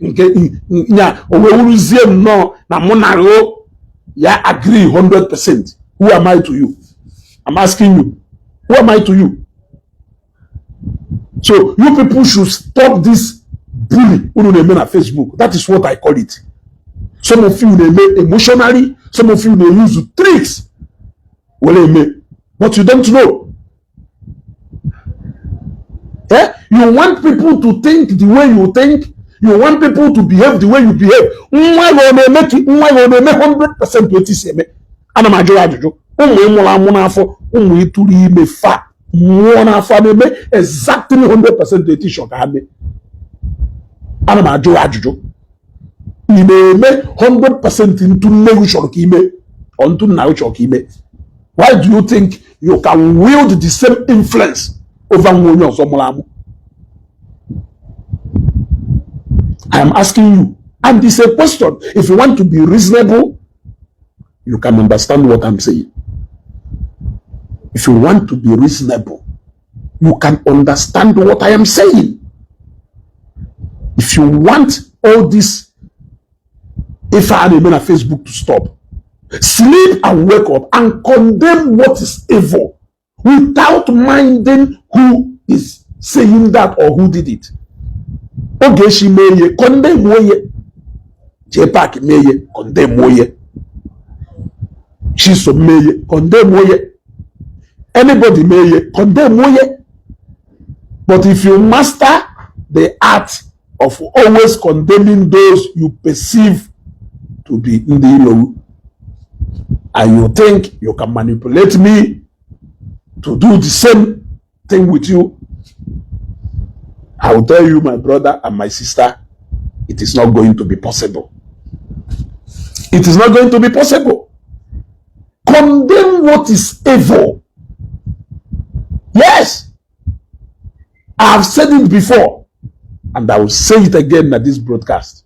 nke nya, o wee wuruzie nnọọ na mụ na gị ya agree 100%. Who am I to you? I'm asking you, who am I to you? So you people should stop this bully unu na-eme na Facebook. That is what I call it. Some of you na-eme emotionally, some of you na-use tricks were eme, but you don't know. Eh? You want people to think the way you think. You want people to behave the way you behave. Nwa gị ọ na-eme ka nwa gị ọ na-eme 100% otu isi eme? Ana m ajụ ya ajụjụ. Ụmụ ị mụrụ amụ n'afọ, ụmụ ịtụrụ ime fa nwụọ n'afọ, a na-eme exactly 100% etu ịchọ ka ha mee? Ana m ajụ ya ajụjụ. Ị na-eme 100% ntu nne gị chọrọ ka ime or ntu nna gị chọrọ ka ime? Why do you think you can wield the same influence over nwa onye ọzọ mụrụ amụ? I am asking you, and it's a question. If you want to be reasonable, you can understand what I'm saying. If you want to be reasonable, you can understand what I am saying. If you want all this ife a na-eme na Facebook to stop, sleep and wake up and condemn what is evil without minding who is saying that or who did it. Ogechi mee ihe, condemn onye. JPAC mee ihe, condemn onye. Chisom mee ihe, condemn onye. Anybody mee ihe, condemn onye. But if you master the art of always condemning those you perceive to be ndị ilo, and you think you can manipulate me to do the same thing with you, I will tell you, my brother and my sister, it is not going to be possible. It is not going to be possible. Condemn what is evil. Yes, I have said it before, and I will say it again at this broadcast.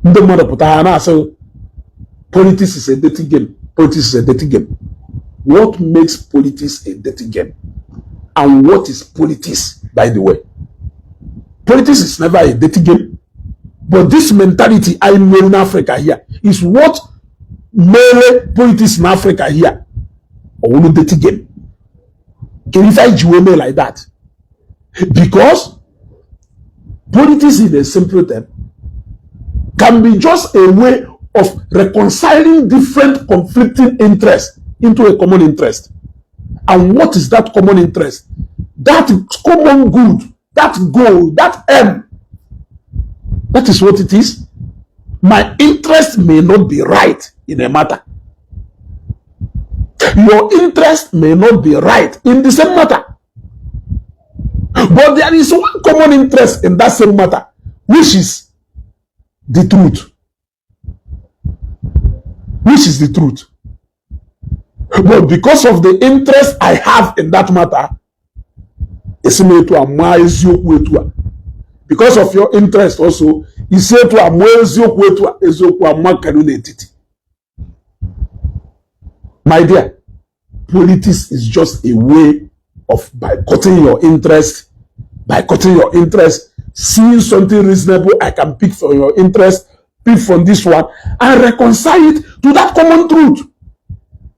Ndị mmadụ pụta ha na-asị, "Politics is a dirty game. Politics is a dirty game." What makes politics a dirty game? And what is politics, by the way? Politics is never a dirty game. But this mentality I know in Africa here is what mere politics in Africa here ọwụlụ dirty game. Kedu ife anyị ji wee mee like that? Because politics in a simple term can be just a way of reconciling different conflicting interests into a common interest. And what is that common interest? That common good, that goal, that aim. That is what it is. My interest may not be right in a matter. Your interest may not be right in the same matter. But there is one common interest in that same matter, which is the truth. Which is the truth. But because of the interest I have in that matter, esi m etu a maa eziokwu etu a. Because of your interest also, isi etu a maa eziokwu etu a, eziokwu ama kanu n'etiti. My dear, politics is just a way of by cutting your interest, seeing something reasonable I can pick from your interest, pick from this one, and reconcile it to that common truth.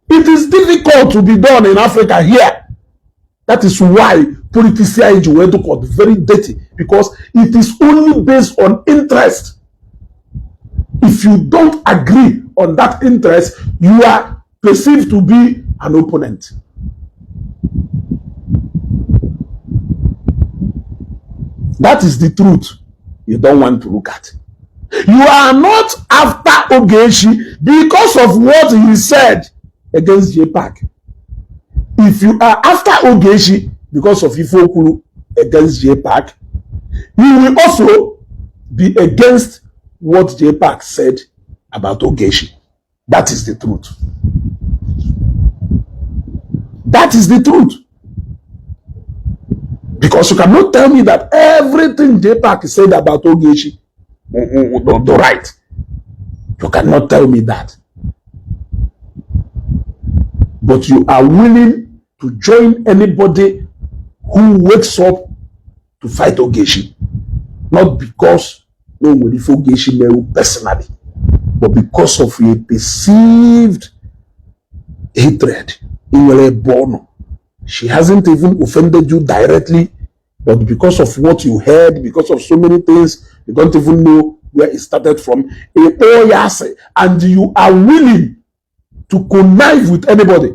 It is difficult to be done in Africa here. That is why politics here got very dirty, because it is only based on interest. If you don't agree on that interest, you are perceived to be an opponent. That is the truth you don't want to look at. You are not after Ogechi because of what he said against JPAC. If you are after Ogechi because of ife o kwuru against JPAC, you will also be against what JPAC said about Ogechi. That is the truth. That is the truth. Because you cannot tell me that everything JPAC said about Ogechi the right. You cannot tell me that. But you are willing to join anybody who wakes up to fight Ogechi. Not because no nwere ife Ogechi mere personally, but because of a perceived hatred in nwere ebe ọ nọ. She hasn't even offended you directly, but because of what you heard, because of so many things, you don't even know where it started from. Ịkpọọ ya asị, and you are willing to connive with anybody.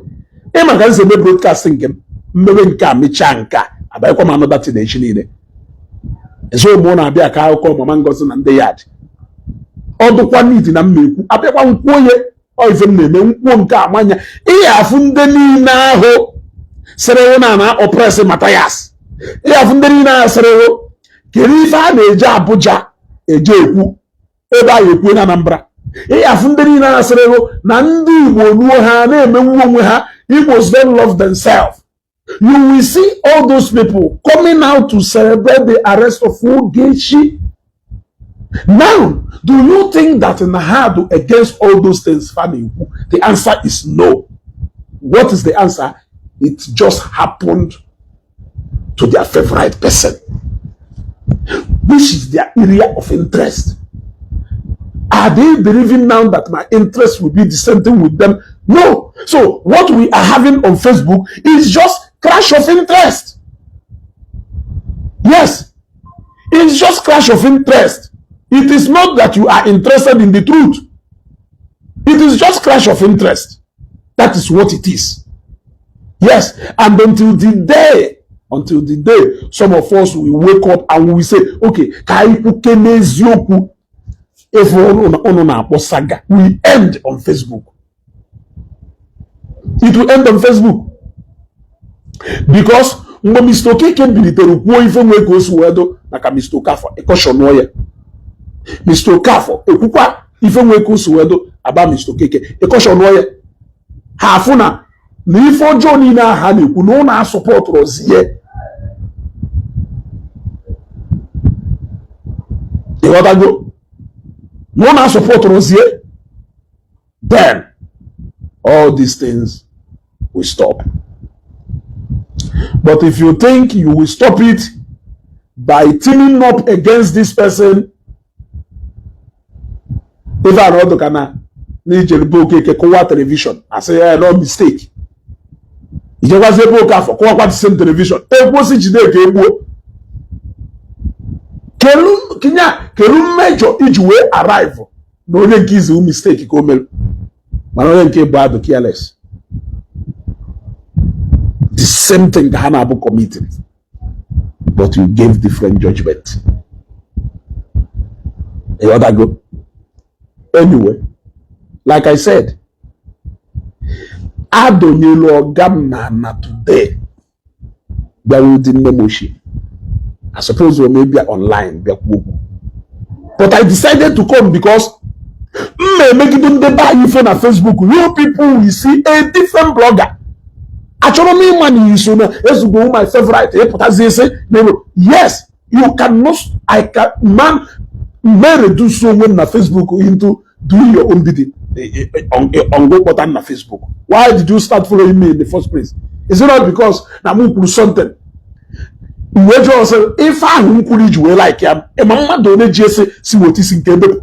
Ịma ka m si eme broadcasting nke m, mmewe nke a mechaa nke a, abanyekwa m another thing echi niile. Ezo mụ na-abịa ka akụkọ Mama Ngozi na ndị yard. Ọ dụkwa need na m ekwu, abịakwa nkwuo ya, ọ ife m na-eme nkwuo nke a manya. Ị afụ ndị niile ahụ sịrị na oppress Matthias. Ị afụ ndị niile ahụ sịrị kedu ife a na-eje Abuja eje ekwu ebe a ekwu na Anambra. Ị afụ ndị niile ahụ sịrị na ndị Igbo ruo ha na-emenwu onwe ha, Igbos don't love themselves. You will see all those people coming out to celebrate the arrest of Ogechi. Now, do you think that in had against all those things, Fanny? The answer is no. What is the answer? It just happened to their favorite person, which is their area of interest. Are they believing now that my interest will be the same thing with them? No. So what we are having on Facebook is just clash of interest. Yes, it's just clash of interest. It is not that you are interested in the truth. It is just clash of interest. That is what it is. Yes, and until the day some of us will wake up and we will say, okay, ka anyị kwuke n'eziokwu, ife unu na-akpọ saga will end on Facebook. It will end on Facebook. Because mgbe Mr. Okeke bilitere kwuo ife nwee ka o si wee dụ maka Mr. Okafor, ịkọshọnụọ ya. Mr. Okafor ekwukwa ife nwee ka o si wee dụ aba Mr. Okeke, ịkọshọnụọ ya. Ha afụ na ife ọjọọ niile ahụ ha na-ekwu na ụnụ asọpọtụrụzie. Ịghọtago? Na ụnụ asọpọtụrụzie, then all these things will stop. But if you think you will stop it by teaming up against this person, ife a na ọdụ ka na n'ijere be Okeke kụwa television, asị ya no mistake. Ijekwazi ebe Okafọ kụwakwa the same television, ekwosi jide ka egbuo. Kedu mmejọ iji wee arrive Na onye nke izu mistake ka o mere, mana onye nke bụ adụ careless. The same thing ka ha na-abụ committed, but you gave different judgment. Ịghọtago? Anyway, like I said, adonyelu ọga m na today bịara ụdị nne m ochie. I suppose we may be online bịakwu okwu, but I decided to come because m na-emegide ndị be anyị ife na Facebook. You people will see a different blogger. Achọrọ m ịma na iso na ezugbo my favorite ịpụtazi isi na yes, you cannot. I can man may reduce onwe m na Facebook into doing your own bidding. Ongo kpọta na Facebook, why did you start following me in the first place? Is it not because na m kwuru something wee jụọ sị ife ahụ m kwuru iji wee like ya? Ịma mmadụ onye ji esi si weta isi nke ebepụ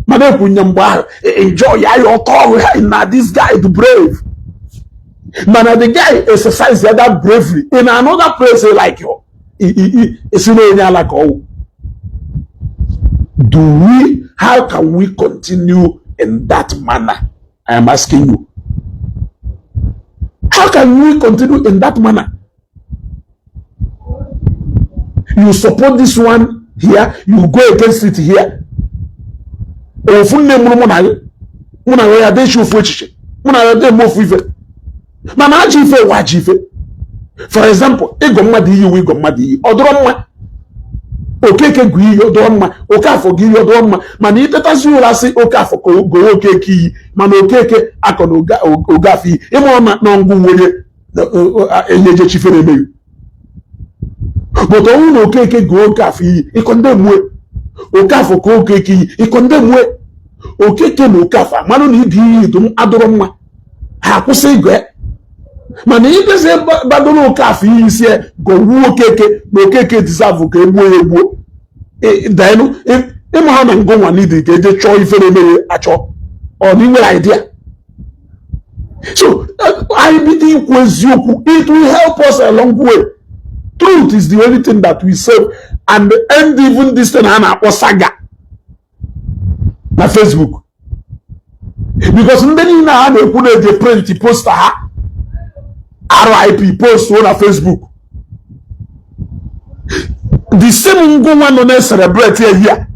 mana ekwunye mgbe ahụ enjoy ya ya ọtọ ọrụ ha na this guy the brave. Mana the guy exercise that bravery in another place, like you esi na onye ala ka ọwụ. Do we, how can we continue in that manner? I am asking you, how can we continue in that manner? You support this one here, you go against it here. Ofu nne mụrụ mụ na gị, mụ na ya dechi ofu echiche, mụ na ya eme ofu ife, mana ajọ ife wa ajọ ife. For example, ịgọ mmadụ iyi uwe, ịgọ mmadụ iyi ọ dọrọ mma. Okeke gụ iyi, ọ dọrọ mma. Okafọ gụ iyi, ọ dọrọ mma. Mana itetazi ụra sị Okafọ ka gowe Okeke iyi, mana Okeke akọ na Ogafọ iyi, ịma na ngụ nwere enyeje chifere emeghị. But ọnwụ na Okeke gụọ Okafọ iyi, ịkọ ndị mue Okafọ ka Okeke iyi, ịkọ ndị mue Okeke na Okafọ amanụ na ịdị iyi dum adọrọ mma, ha akwụsị ịgụ ya. Mana ibezi gbadoro Okafọ iyi sie gọwuo Okeke na Okeke deserve ka egbuo ya egbuo daenu. Ịma ha na ngụnwa n'idi ka eje chọọ ife na-emeghe achọ ọ na inwere idea. So anyị bido ikwu eziokwu, it will help us a long way. Truth is the only thing that will save and end even this thing a na-akpọ saga na Facebook, because ndị niile a na-ekwu na-eje print poster ha RIP post na Facebook, the same ngụnwa nọ na-celebrate ehi a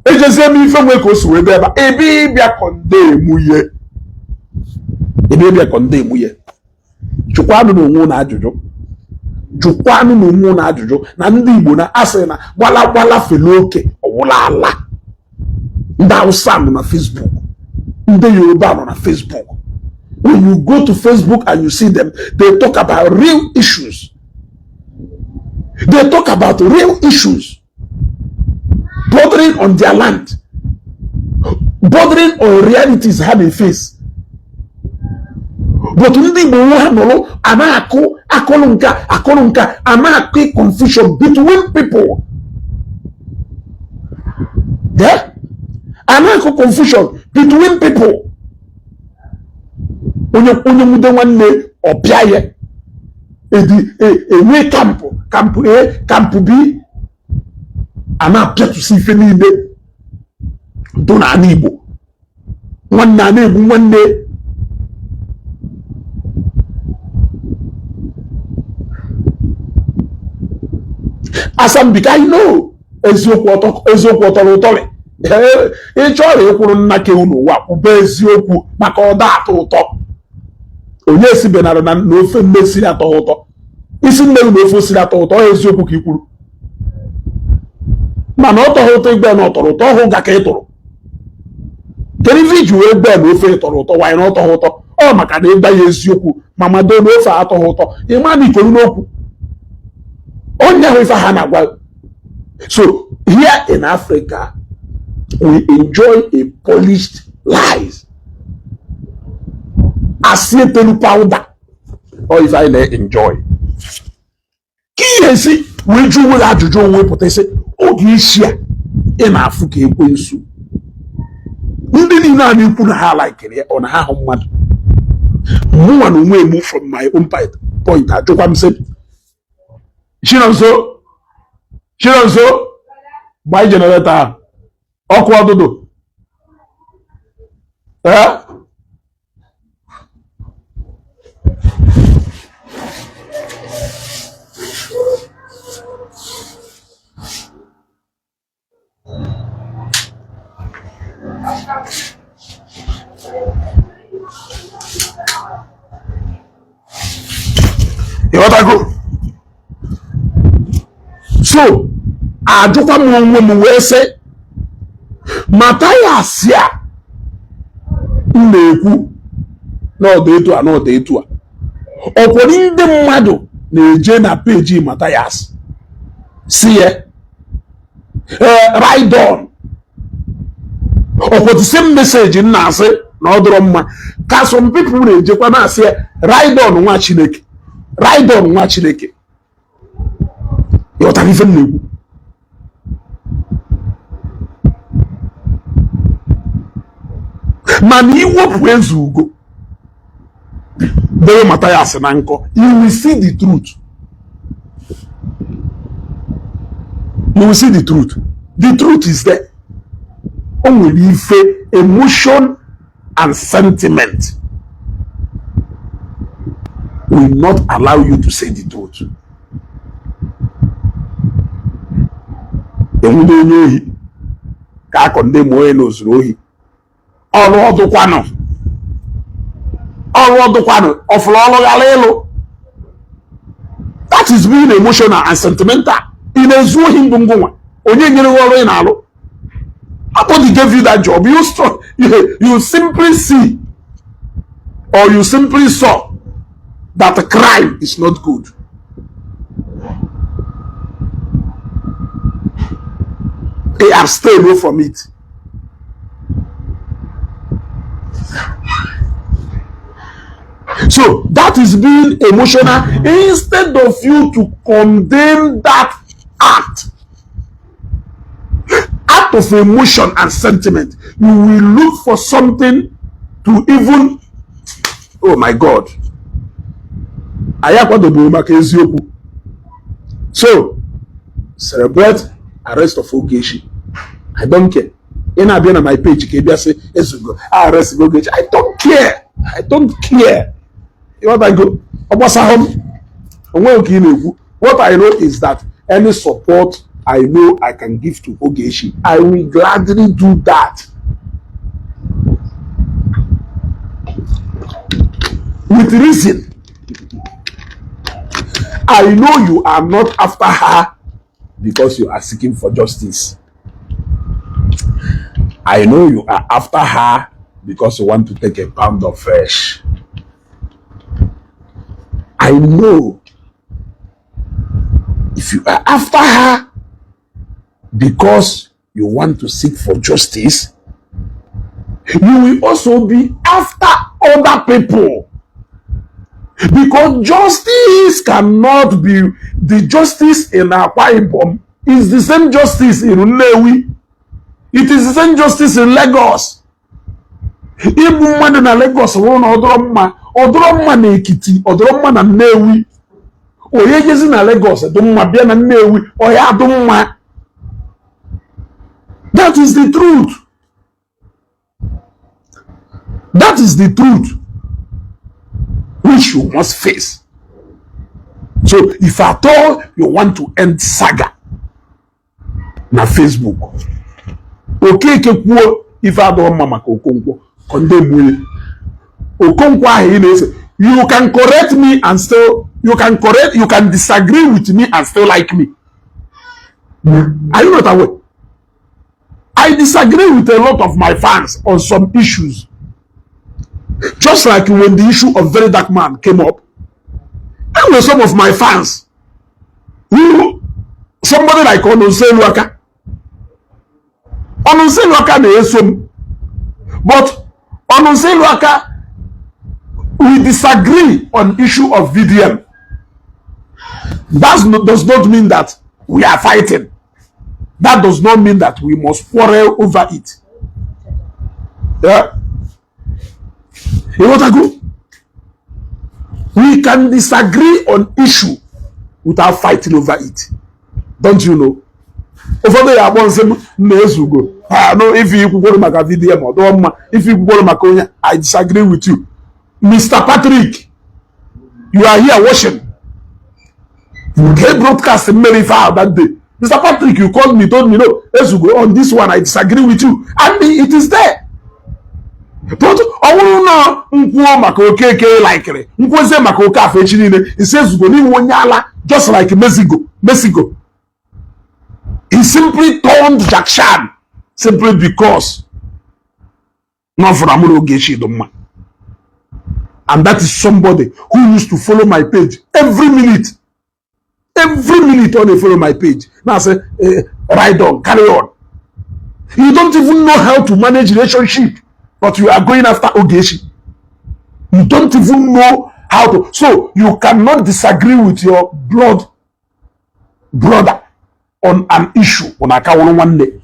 ejezie m ife nwe ka o si wee dị ebe a, ebe ịbịa condemn ye, ebe ịbịa condemn ye. Jụkwanụ n'onwe na ajụjụ, jụkwanụ n'onwe na ajụjụ na ndị Igbo na asị na gbala gbala fele oke ọwụla ala. Ndị Hausa nọ na Facebook, ndị Yoruba nọ na Facebook. When you go to Facebook and you see them, they talk about real issues. They talk about real issues bordering on their land, bordering on realities ha na-face. But ndị Igbo nwe ha nọrọ a na-akụ akụrụ nka akụrụ nka, a na-akụ confusion between people. Yeah? A na-akụ confusion between people. Onye onye nwude nwanne ọbịa ya edi enwe camp, camp A, camp B, a na-apịatụsị ife niile dị n'ala Igbo. Nwanne a na-egbu nwanne. Asambika, I know eziokwu ọtọ, eziokwu ọtọrọ ụtọrị. Ị chọrọ ịkwụrụ nna ke unu ụwa, kwube eziokwu maka ọ da atọ ụtọ. Onye esibenara na ofe nne siri atọ ụtọ, isi nne na ofe siri atọ ụtọ. Ọ eziokwu ka i kwuru, mana ọ tọghị ụtọ. Igbe na ọ tọrọ ụtọ ọhụ ga ka ị tụrụ. Kedu ife iji wee gbee na ofe tọrọ ụtọ wanyị na ọ tọghị ụtọ? Ọ maka na ịgba ya eziokwu ma mado na ofe atọghị ụtọ, ịma na ikolu n'okwu onye ahụ ife ha na-agwa. So here in Africa, we enjoy a polished lies, asị etelu powder. Ọ ife anyị na-enjoy ka ihe esi wee jụ onwe gị ajụjụ onwe pụta isi oge isi a ị na-afụ ka ekwensu. Ndị niile a na-ekwu na ha laikiri ya, ọ na ha hụ mmadụ. Mụnwa na onwe m, from my own point, ajụkwa m sị, Chinonso, Chinonso, gbaa generator ahụ ọkụ ọdụdụ. Eh? Ịghọtago? So ajụkwa m onwe m wee sị, Mathias a m na-ekwu na ọ dị etu a na ọ dị etu a, ọkwọrọ ndị mmadụ na-eje na page Mathias si ya ride on, ọkwọ the same message m na-asị na ọ dịrọ mma ka some people na-ejekwa na-asị ya ride on nwa Chineke, ride on nwa Chineke. Ịghọtara ife m na-ekwu? Mana iwepụ Ezeugo debe Mathias na nkọ, you will see the truth. You will see the truth. The truth is there. O nwere ife emotion and sentiment will not allow you to say the truth. Enwude onye ohi ka akọ ndị ma onye na ozuru ohi, ọrụ ọdụkwanụ, ọrụ ọdụkwanụ, ọfụrụ ọrụ ghara ịlụ. That is being emotional and sentimental. Ị na-ezu ohi mbụ ngụnwa, onye nyere gị ọrụ ị na-alụ? Nobody gave you that job. You simply see or you simply saw that the crime is not good. They abstain away from it. So that is being emotional instead of you to condemn that act. Out of emotion and sentiment, you will look for something to even, oh my God. Anyị akwadoburu maka eziokwu. So celebrate arrest of Ogechi. I don't care. Ị na-abịa na my page ka ị bịa sị Ezeugo arrest Ogechi. I don't care. I don't care. Ịghọtago? Ọ gbasahụ m. Onweghị ka ị na-ekwu. What I know is that any support I know I can give to Ogechi, I will gladly do that. With reason. I know you are not after her because you are seeking for justice. I know you are after her because you want to take a pound of flesh. I know if you are after her because you want to seek for justice, you will also be after other people. Because justice cannot be, the justice in Akwa Ibom is the same justice in Nnewi. It is the same justice in Lagos. Igbu mmadụ na Lagos wụrụ na ọdụrọ mma, ọdụrọ mma na Ekiti, ọdụrọ mma na Nnewi. Onye jezi na Lagos dị mma bịa na Nnewi, ọ ya adụ mma. That is the truth. That is the truth which you must face. So if at all you want to end saga na Facebook, Okeke kwuo ife adọrọ mma maka Okonkwo, condemn onye Okonkwo ahụ ị na-ese. You can correct me and still, you can correct, you can disagree with me and still like me. Are you not aware? I disagree with a lot of my fans on some issues. Just like when the issue of Very Dark Man came up, there were some of my fans who, somebody like Ononseluaka. Ononseluaka na-eso m, but Ononseluaka, we disagree on issue of VDM. That does not mean that we are fighting. That does not mean that we must quarrel over it. Yeah. You know what I go? We can disagree on issue without fighting over it. Don't you know? Ụfọdụ ya akpọ nsị m na Ezugo ha no ife ikwukworo maka video ma ọ dụọ mma, ife ikwukworo maka onye. I disagree with you. Mr. Patrick, you are here watching nke broadcast mmeri ife ahụ that day. Mr. Patrick, you called me, told me, "No, Ezugo, on this one I disagree with you," and it is there. But ọ bụrụ na nkwuo maka Okeke likiri nkwuozie maka Okafọ echi niile, isi Ezugo n'iwu onye ala, just like Mexico. Mexico, he simply turned Jack Chan simply because na ọ fụrụ amụrụ Ogechi dị mma. And that is somebody who used to follow my page every minute, every minute ọ na-follow my page na say, "Ride on, carry on." You don't even know how to manage relationship, but you are going after Ogechi. You don't even know how to. So you cannot disagree with your blood brother on an issue on akawụrụ nwanne.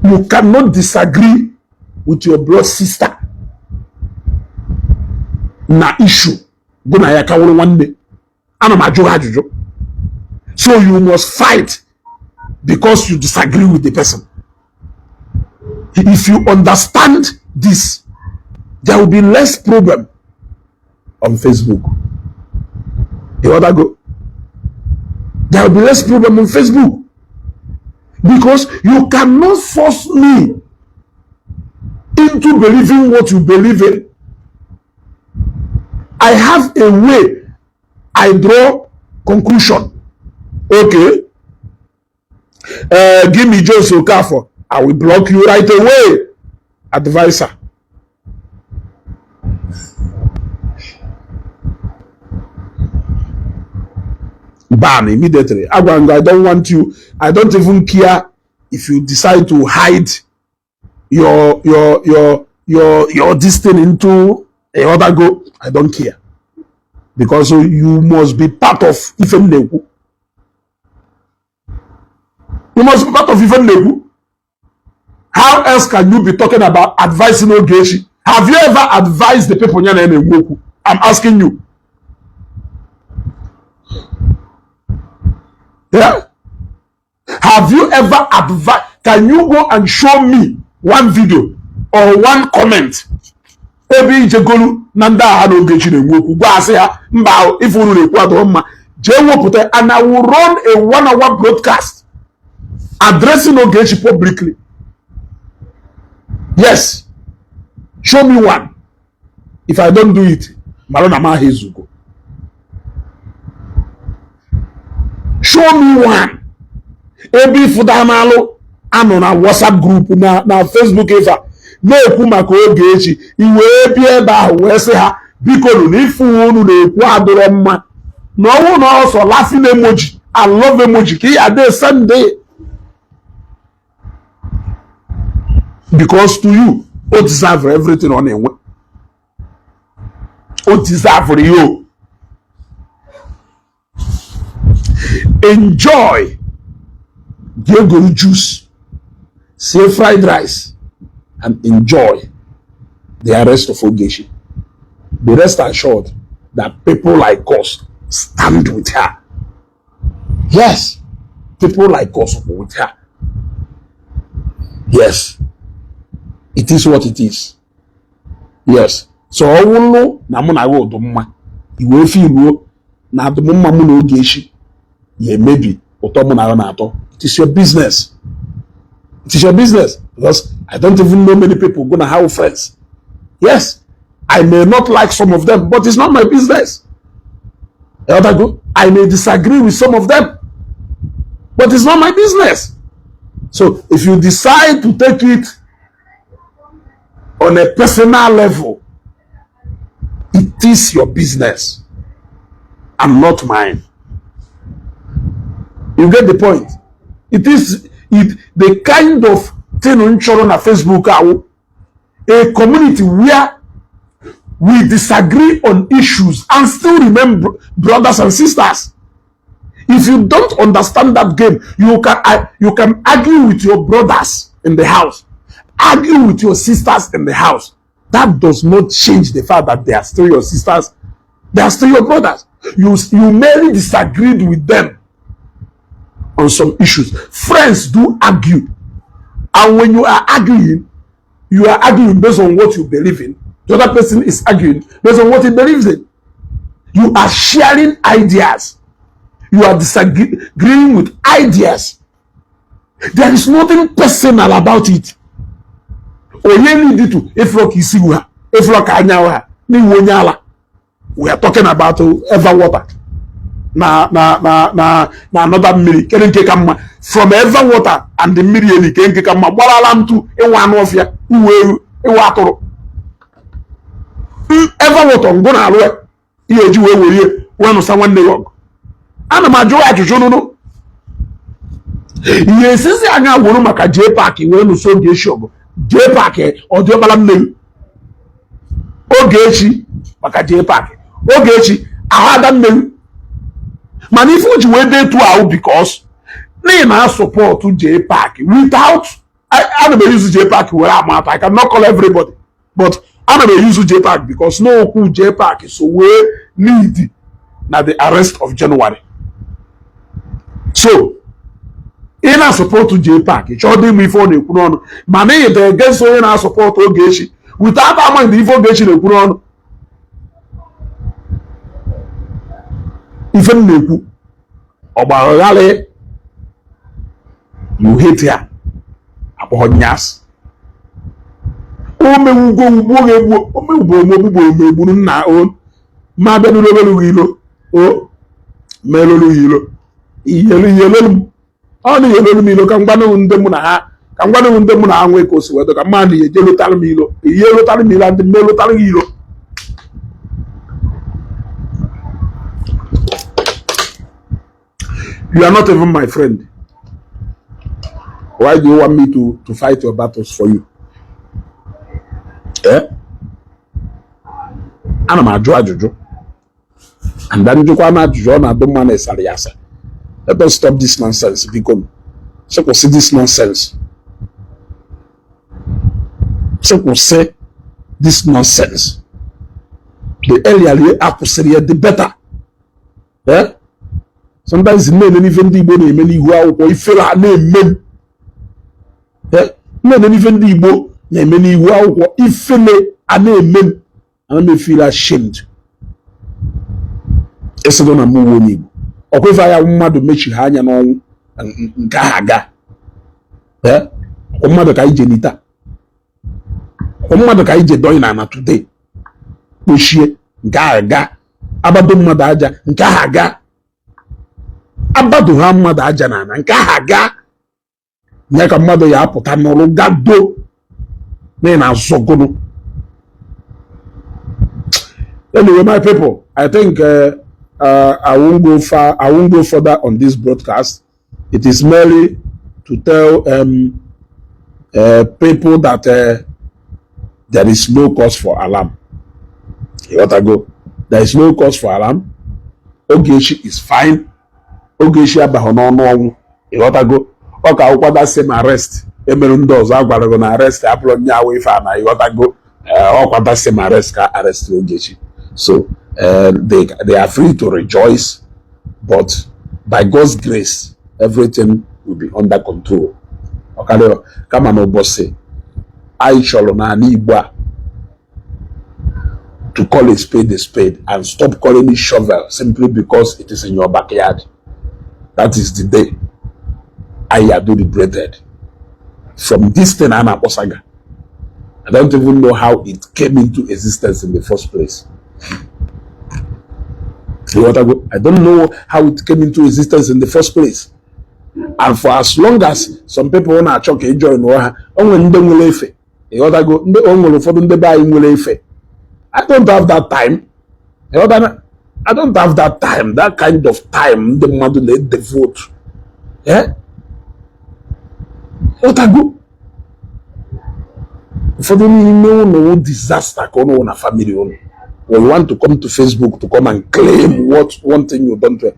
You cannot disagree with your blood sister na issue bụ na ya kawụrụ nwanne. Ana m ajụ ha ajụjụ. So you must fight because you disagree with the person? If you understand this, there will be less problem on Facebook. You other go, there will be less problem on Facebook, because you cannot force me into believing what you believe in. I have a way I draw conclusion. Okay, give me Jones Okafor, I will block you right away. Advisor, ban immediately. Agwanga, I don't want you. I don't even care if you decide to hide your this thing into a other go. I don't care, because you must be part of ife m na-ekwu. You must be part of ife m na-ekwu. How else can you be talking about advising Ogechi? Have you ever advised the people ya na na-ekwu okwu? I'm asking you. Yeah? Have you ever advised? Can you go and show me one video or one comment ebe ijegolu na ndị agha na Ogechi na-enwe okwu, gwa asị ha mba, ife unu na-ekwu adọrọ mma, jee wepụta? And I will run a 1 hour broadcast addressing Ogechi publicly. Yes, show me one. If I don't do it, mara na m aha Ezugo. Show me one ebe ịfụda n'alụ anọ na WhatsApp group na Facebook ife a na-ekwu maka Ogechi, i wee bịa ebe ahụ wee sị ha, biko nụ, na ife unu na-ekwu adịrọ mma, na ọnwụ na ọsọ laughing emoji and love emoji ka ị adị send, because to you, o deserve everything ọ na-enwe, o deserve you. Enjoy. Jee juice, sie fried rice and enjoy the arrest of Ogechi. Be rest assured that people like us stand with her. Yes, people like us with her. Yes, it is what it is. Yes, so ọ wụlụ na mụ na gị ụdụ mma, iwee filuo na adụm mma mụ na Ogechi ya emebi ụtọ mụ na ya na-atọ, it is your business. It is your business, because I don't even know many people gonna have friends. Yes, I may not like some of them, but it's not my business. I may disagree with some of them, but it's not my business. So if you decide to take it on a personal level, it is your business and not mine. You get the point? It is it the kind of thing m chọrọ na Facebook ahụ, a community where we disagree on issues and still remain brothers and sisters. If you don't understand that game, you can argue with your brothers in the house, argue with your sisters in the house. That does not change the fact that they are still your sisters, they are still your brothers. You merely disagreed with them. On some issues, friends do argue, and when you are arguing, you are arguing based on what you believe in. The other person is arguing based on what he believes in. You are sharing ideas, you are disagreeing with ideas. There is nothing personal about it. Onye need to efuro ka isi ha, efuro ka anya ha n'iwu onye ala. We are talking about Eva water na another mmiri. Kedu nke ka mma from Eva water and the mmiri eni? Ke nke ka mma? Gbarala ntụ ịwa anụ ọfịa, uwe ewu, ịwa atụrụ. Eva water ngụ na alụ ya ihe eji wee werie wee nụsa nwanne ya ọgụ. Ana m ajụ ajụjụ nụnụ, ihe esizi anya wuru maka JPAC wee nụso Ogechi ọgụ. JPAC ọ dị ọkpara nne gị? Ogechi maka JPAC, Ogechi ahụ ada nne gị. Mana ife o ji wee dee etu ahụ, because n'ihi na support JPAC without, ana m eyuzu JPAC were ama atụ. I cannot call everybody, but ana m eyuzu JPAC because n'okwu JPAC so wee lead na the arrest of January. So ị na-asupport JPAC, chọọ dị ịma ife ọ na-ekwu n'ọnụ, mana ị dị against onye na-asupport Ogechi without amaghị ife Ogechi na-ekwu n'ọnụ. Ife m na-ekwu ọgbagharị, you hate ya, akpọ nyas omewugo ugbo ga-egbu omewugbo omegbugbo omegburu nna o ma bịa n'ụlọ obere ilo o melolu ilo iyelu iyelolu m ọ na iyelolu m ilo ka mgbanụ ndị mụ na ha, ka mgbanụ ndị mụ na ha nwee ka o si wedo ka mmadụ ya eje lụtara m ilo, ihe lụtara m ilo, ndị mme lụtara gị ilo. You are not even my friend. Why do you want me to fight your battles for you? Eh? Ana m ajụ ajụjụ, and then njụkwa na ajụjụ ọ na-adụ mma na ịsara ya asa. Let us stop this nonsense, biko. Sị kwụsị this nonsense. Sị kwụsị this nonsense. The earlier akwụsịrị ya, the better. Eh? Sometimes na-ene n'ife ndị Igbo na-eme n'ihu akwụkwọ, ifere a na-eme m. Na-ene n'ife ndị Igbo na-eme n'ihu akwụkwọ, ifele a na-eme m. Ana m feel ashamed. Ịsịdụ na mụ onye Igbo ọkwa ife anya mmadụ mechi ha anya n'ọnwụ nke ahụ aga. Ọkwa mmadụ ka anyị je n'ita, ọkwa mmadụ ka anyị je dọị na ana today kpochie nke ahụ aga. Agbado mmadụ aja nke ahụ aga, agbado ha mmadụ aja na ana nke ahụ aga. Nye ka mmadụ ya apụta n'ọrụ gado na ị na-azọgoro. Anyway, my people, I think I won't go far. I won't go further on this broadcast. It is merely to tell people that there is no cause for alarm. You got to go. There is no cause for alarm. Ogechi is fine. Ogechi abaghị n'ọnụ ọnwụ. Ịghọtago? Ọ ka akwụkwọ that same arrest emere ndị ọzọ agwara gị na arrest abụrụ nye awụ ife a na ịghọtago. Ọkwa that same arrest ka arrest Ogechi. So they are free to rejoice, but by God's grace, everything will be under control. Ọkarịa kama na ụbọchị anyị chọrọ n'ala Igbo a to call a spade a spade and stop calling it shovel simply because it is in your backyard. That is the day I are liberated from this thing a na-akpọ saga. I don't even know how it came into existence in the first place. I don't know how it came into existence in the first place. And for as long as some people na-achọ ka ị join ha, o nwere ndị nwere efe. Ịghọtago? Ndị o nwere ụfọdụ ndị be anyị nwere efe. I don't have that time. Ịghọtana? I don't have that time, that kind of time ndị mmadụ na-edevote. Eh? Ịghọtago? Ụfọdụ n'ime ụnụ disaster ka ụnụ na family ụnụ. When you want to come to Facebook to come and claim what one thing you don't do.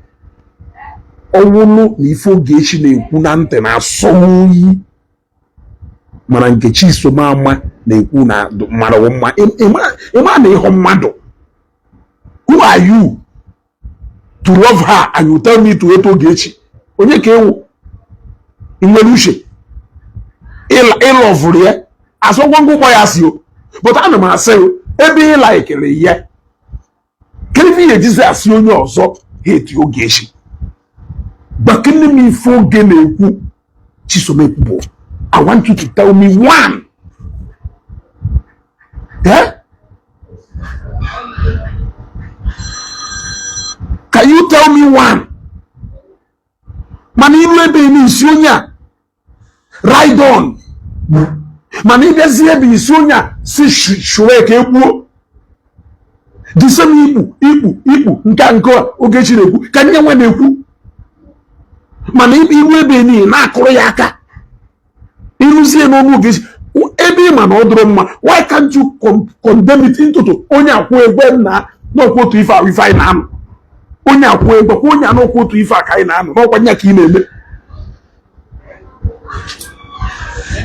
Ọwụlụ na ife Ogechi na-ekwu na ntị na-asọ oyi, mana Nkechi Somama na-ekwu na mara mma. Ịma na ịhụ mmadụ, who are you to love her and you tell me to hate Ogechi? Onye ka ewu? Ị nwere uche ịlọvụrụ ya asọgwa ngwụgbọ ya si o, but ana m asị ebe ị laikere ya, kedu ife ihe ejizi asị onye ọzọ hate Ogechi? Gbakene m ife oge na-ekwu Chisom ekwubo. I want you to tell me one. Eh? Can you tell me one? Mana ilu ebe n'isi onye a ride on, mana ịbịazi ebe isi onye a si shuwe ka egbuo the same ikpu ikpu ikpu nke nke Ogechi na-ekwu ka nye nwe na-ekwu, mana ilu ebe niile na-akụrụ ya aka ịrụzie n'ọnụ Ogechi ebe ị ma na ọ dụrụ mma. Why can't you condemn it into onye akwụ egwe na n'ọkwa otu ife ahụ ife anyị na-anụ, onye akwụ egwe kwa onye anọkwa otu ife a ka anyị na-anụ n'ọkwa nya ka ị na-eme.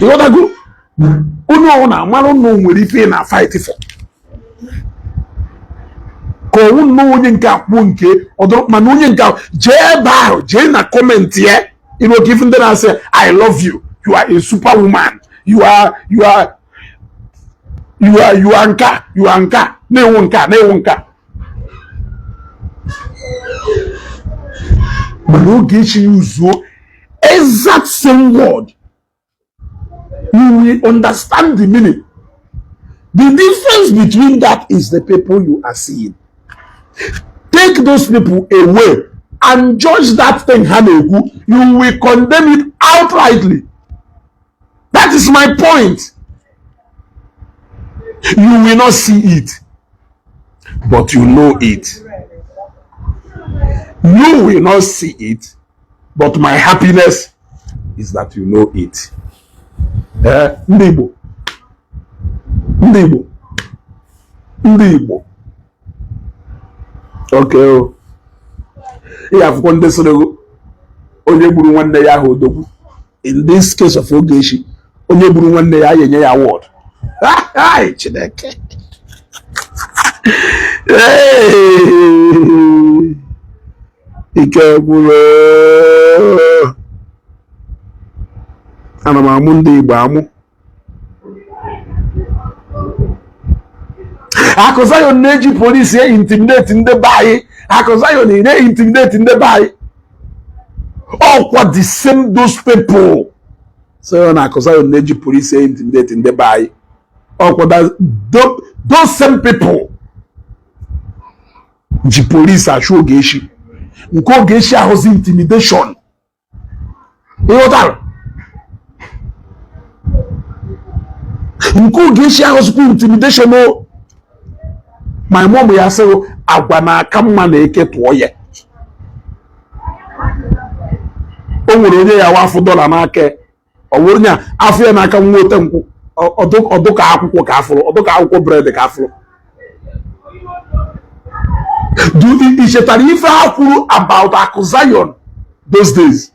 Ịghọtago? Onye ọwụ na-amarụ na o nwere ife na fight for ka ọwụ nnọọ onye nke akwụ nke ọdụrụ, mana onye nke ahụ jee ebe ahụ, jee na comment ya ịnụ oke ife ndị na-asị I love you, you are a superwoman, you are you are you are you are nka, you are nka na-ewu nka na-ewu nka. Mana Ogechi yuzuo exact same word, you will understand the meaning. The difference between that is the people you are seeing. Take those people away and judge that thing ha na-ekwu, you will condemn it outrightly. That is my point. You will not see it, but you know it. You will not see it, but my happiness is that you know it. Ndị Igbo, ndị Igbo, ndị Igbo. Okay o. Ị ga-afụkwa ndị sịrị onye gburu nwanne ya ahụ odogwu. In this case of Ogechi, onye gburu nwanne ya enye ya award. Chineke. Ike gwụrụ. Ana m amụ ndị Igbo amụ. Akụ Zion na-eji polisi intimidate ndị be anyị. Akụ Zion na-intimidate ndị be anyị. Ọkwa the same those people. So na Akụ Zion na-eji polisi intimidate ndị be anyị. Ọkwa those same people ji polisi achụ Ogechi. Nke Ogechi ahụzi intimidation. Ịghọtara? Nke Ogechi ahụzikwa intimidation o. My mom ya sịrị agwa na-aka mma na eke tụọ ya. O nwere onye ya wafụ dọla n'aka, ọ wụrụ nya afọ ya n'aka nwa ote nkwụ, ọdụka akwụkwọ ka afụrụ, ọdụka akwụkwọ bred ka afụrụ. I chetara ife ha kwuru about Akụ Zion those days?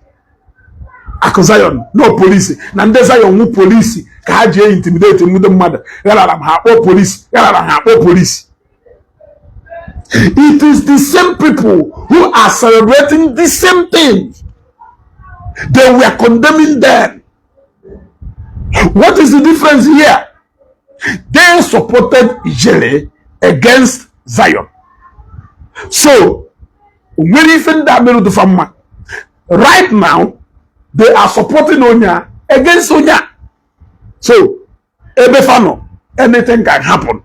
Akụ Zion no polisi na ndị Zion nwu polisi ka ha ji intimidate ndị mmadụ, gharara m ha akpọ polisi, gharara ha akpọ polisi. It is the same people who are celebrating the same thing they were condemning them. What is the difference here? They supported Ijele against Zion. So, nwere ife ndị a mere dụfa mma. Right now, they are supporting Onya against Onya. So, ebe fa nọ, anything can happen.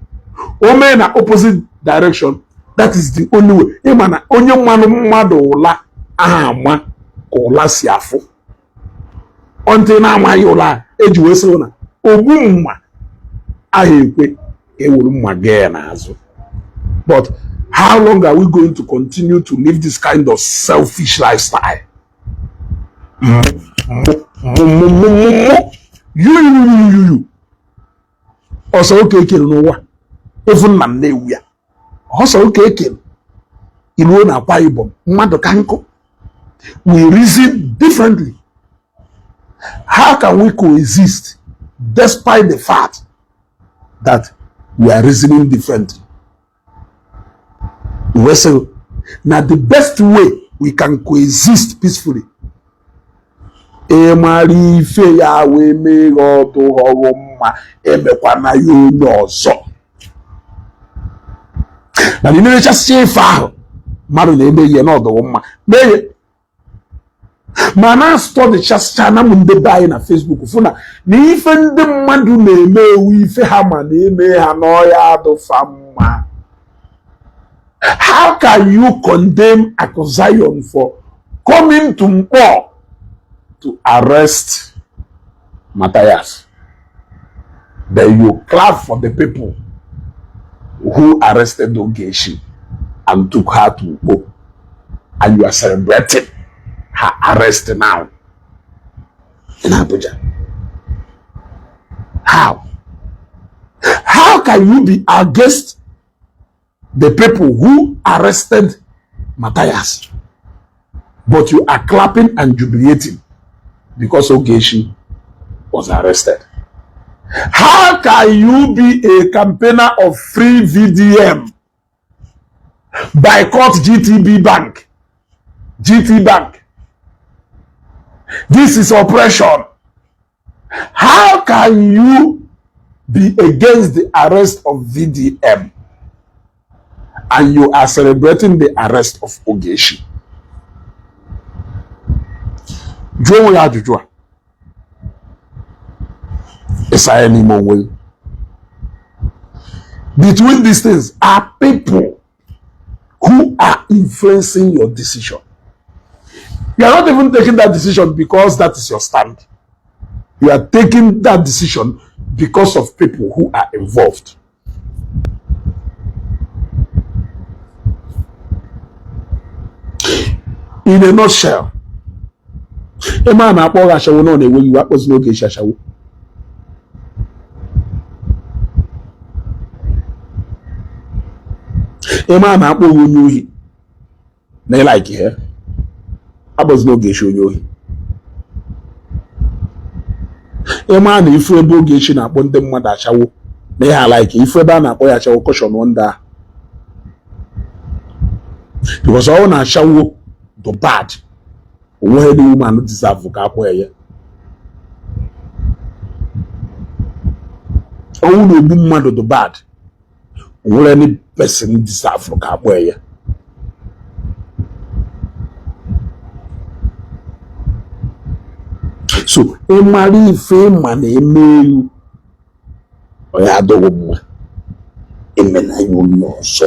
O mee na opposite direction, that is the only way. Ịma na onye mmanụ mmadụ ụla aha ama ka ụla si afụ. Until na-amaghị ụla eji wee sị na ogbu mma aha ekwe ka ewuru mma gee ya n'azụ. But how long are we going to continue to live this kind of selfish lifestyle? You. Ọsọ oke ekere n'ụwa ofu nna m na-ewu ya. Ọsọ oke ekere iruo na Akwa Ibom mmadụ ka nkụ. We reason differently. How can we coexist despite the fact that we are reasoning differently? We say, now the best way we can coexist peacefully Ị mara ife ya wee mee gị ọ dụghọ gị mma, emekwana ya onye ọzọ. Mana ị na-emechasịcha ife ahụ mmadụ na-eme ihe na ọ dụghị mma, mee ya. Mana studychasịcha na m ndị be anyị na Facebook, fụ na na ife ndị mmadụ na-eme ewu ife ha ma na-eme ha na ọ ya adụ fa mma. How can you condemn Aku Zion for coming to Nkpor to arrest Matthias, then you clap for the people who arrested Ogechi and took her to Ukpo, and you are celebrating her arrest now in Abuja? How? How can you be against the people who arrested Matthias, but you are clapping and jubilating because Ogechi was arrested? How can you be a campaigner of free VDM, boycott GTB Bank, GT Bank? This is oppression. How can you be against the arrest of VDM and you are celebrating the arrest of Ogechi? Jụọ onwe ya ajụjụ a, ịsa ya n'ime onwe gị. Between these things are people who are influencing your decision. You are not even taking that decision because that is your stand. You are taking that decision because of people who are involved. In a nutshell, eme a na-akpọ gị ashawo na ọ na-ewe iwe, akpọzina Ogechi ashawo. Eme a na-akpọ gị onye ohi na ị like ya, akpọzina Ogechi onye ohi. Ịma na ifu ebe Ogechi na-akpọ ndị mmadụ ashawo na ihe a-like, ifu ebe a na-akpọ ya ashawo, caution ndị ahụ, because ọ na ashawo the bad onweghị any woman deserve ka akpọ ya. Ọnwụ na-egbu mmadụ the bad, onwere any person deserve ka akpọ ya. So ị mara ife ịma na eme elu ọ ya adịghị mma, emena ya onye ọzọ.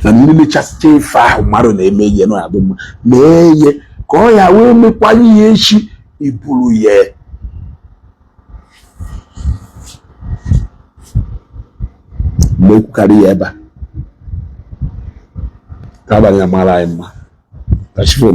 Mana ndị mechasịcha ife ahụ mmadụ na-eme ihe na adị mma, mee ihe ka ọ ya wee mekwanye ya echi iburu ya. Mgbe ekwukarị ya ebe a ka abalị ya mara anyị mma ka chi fo.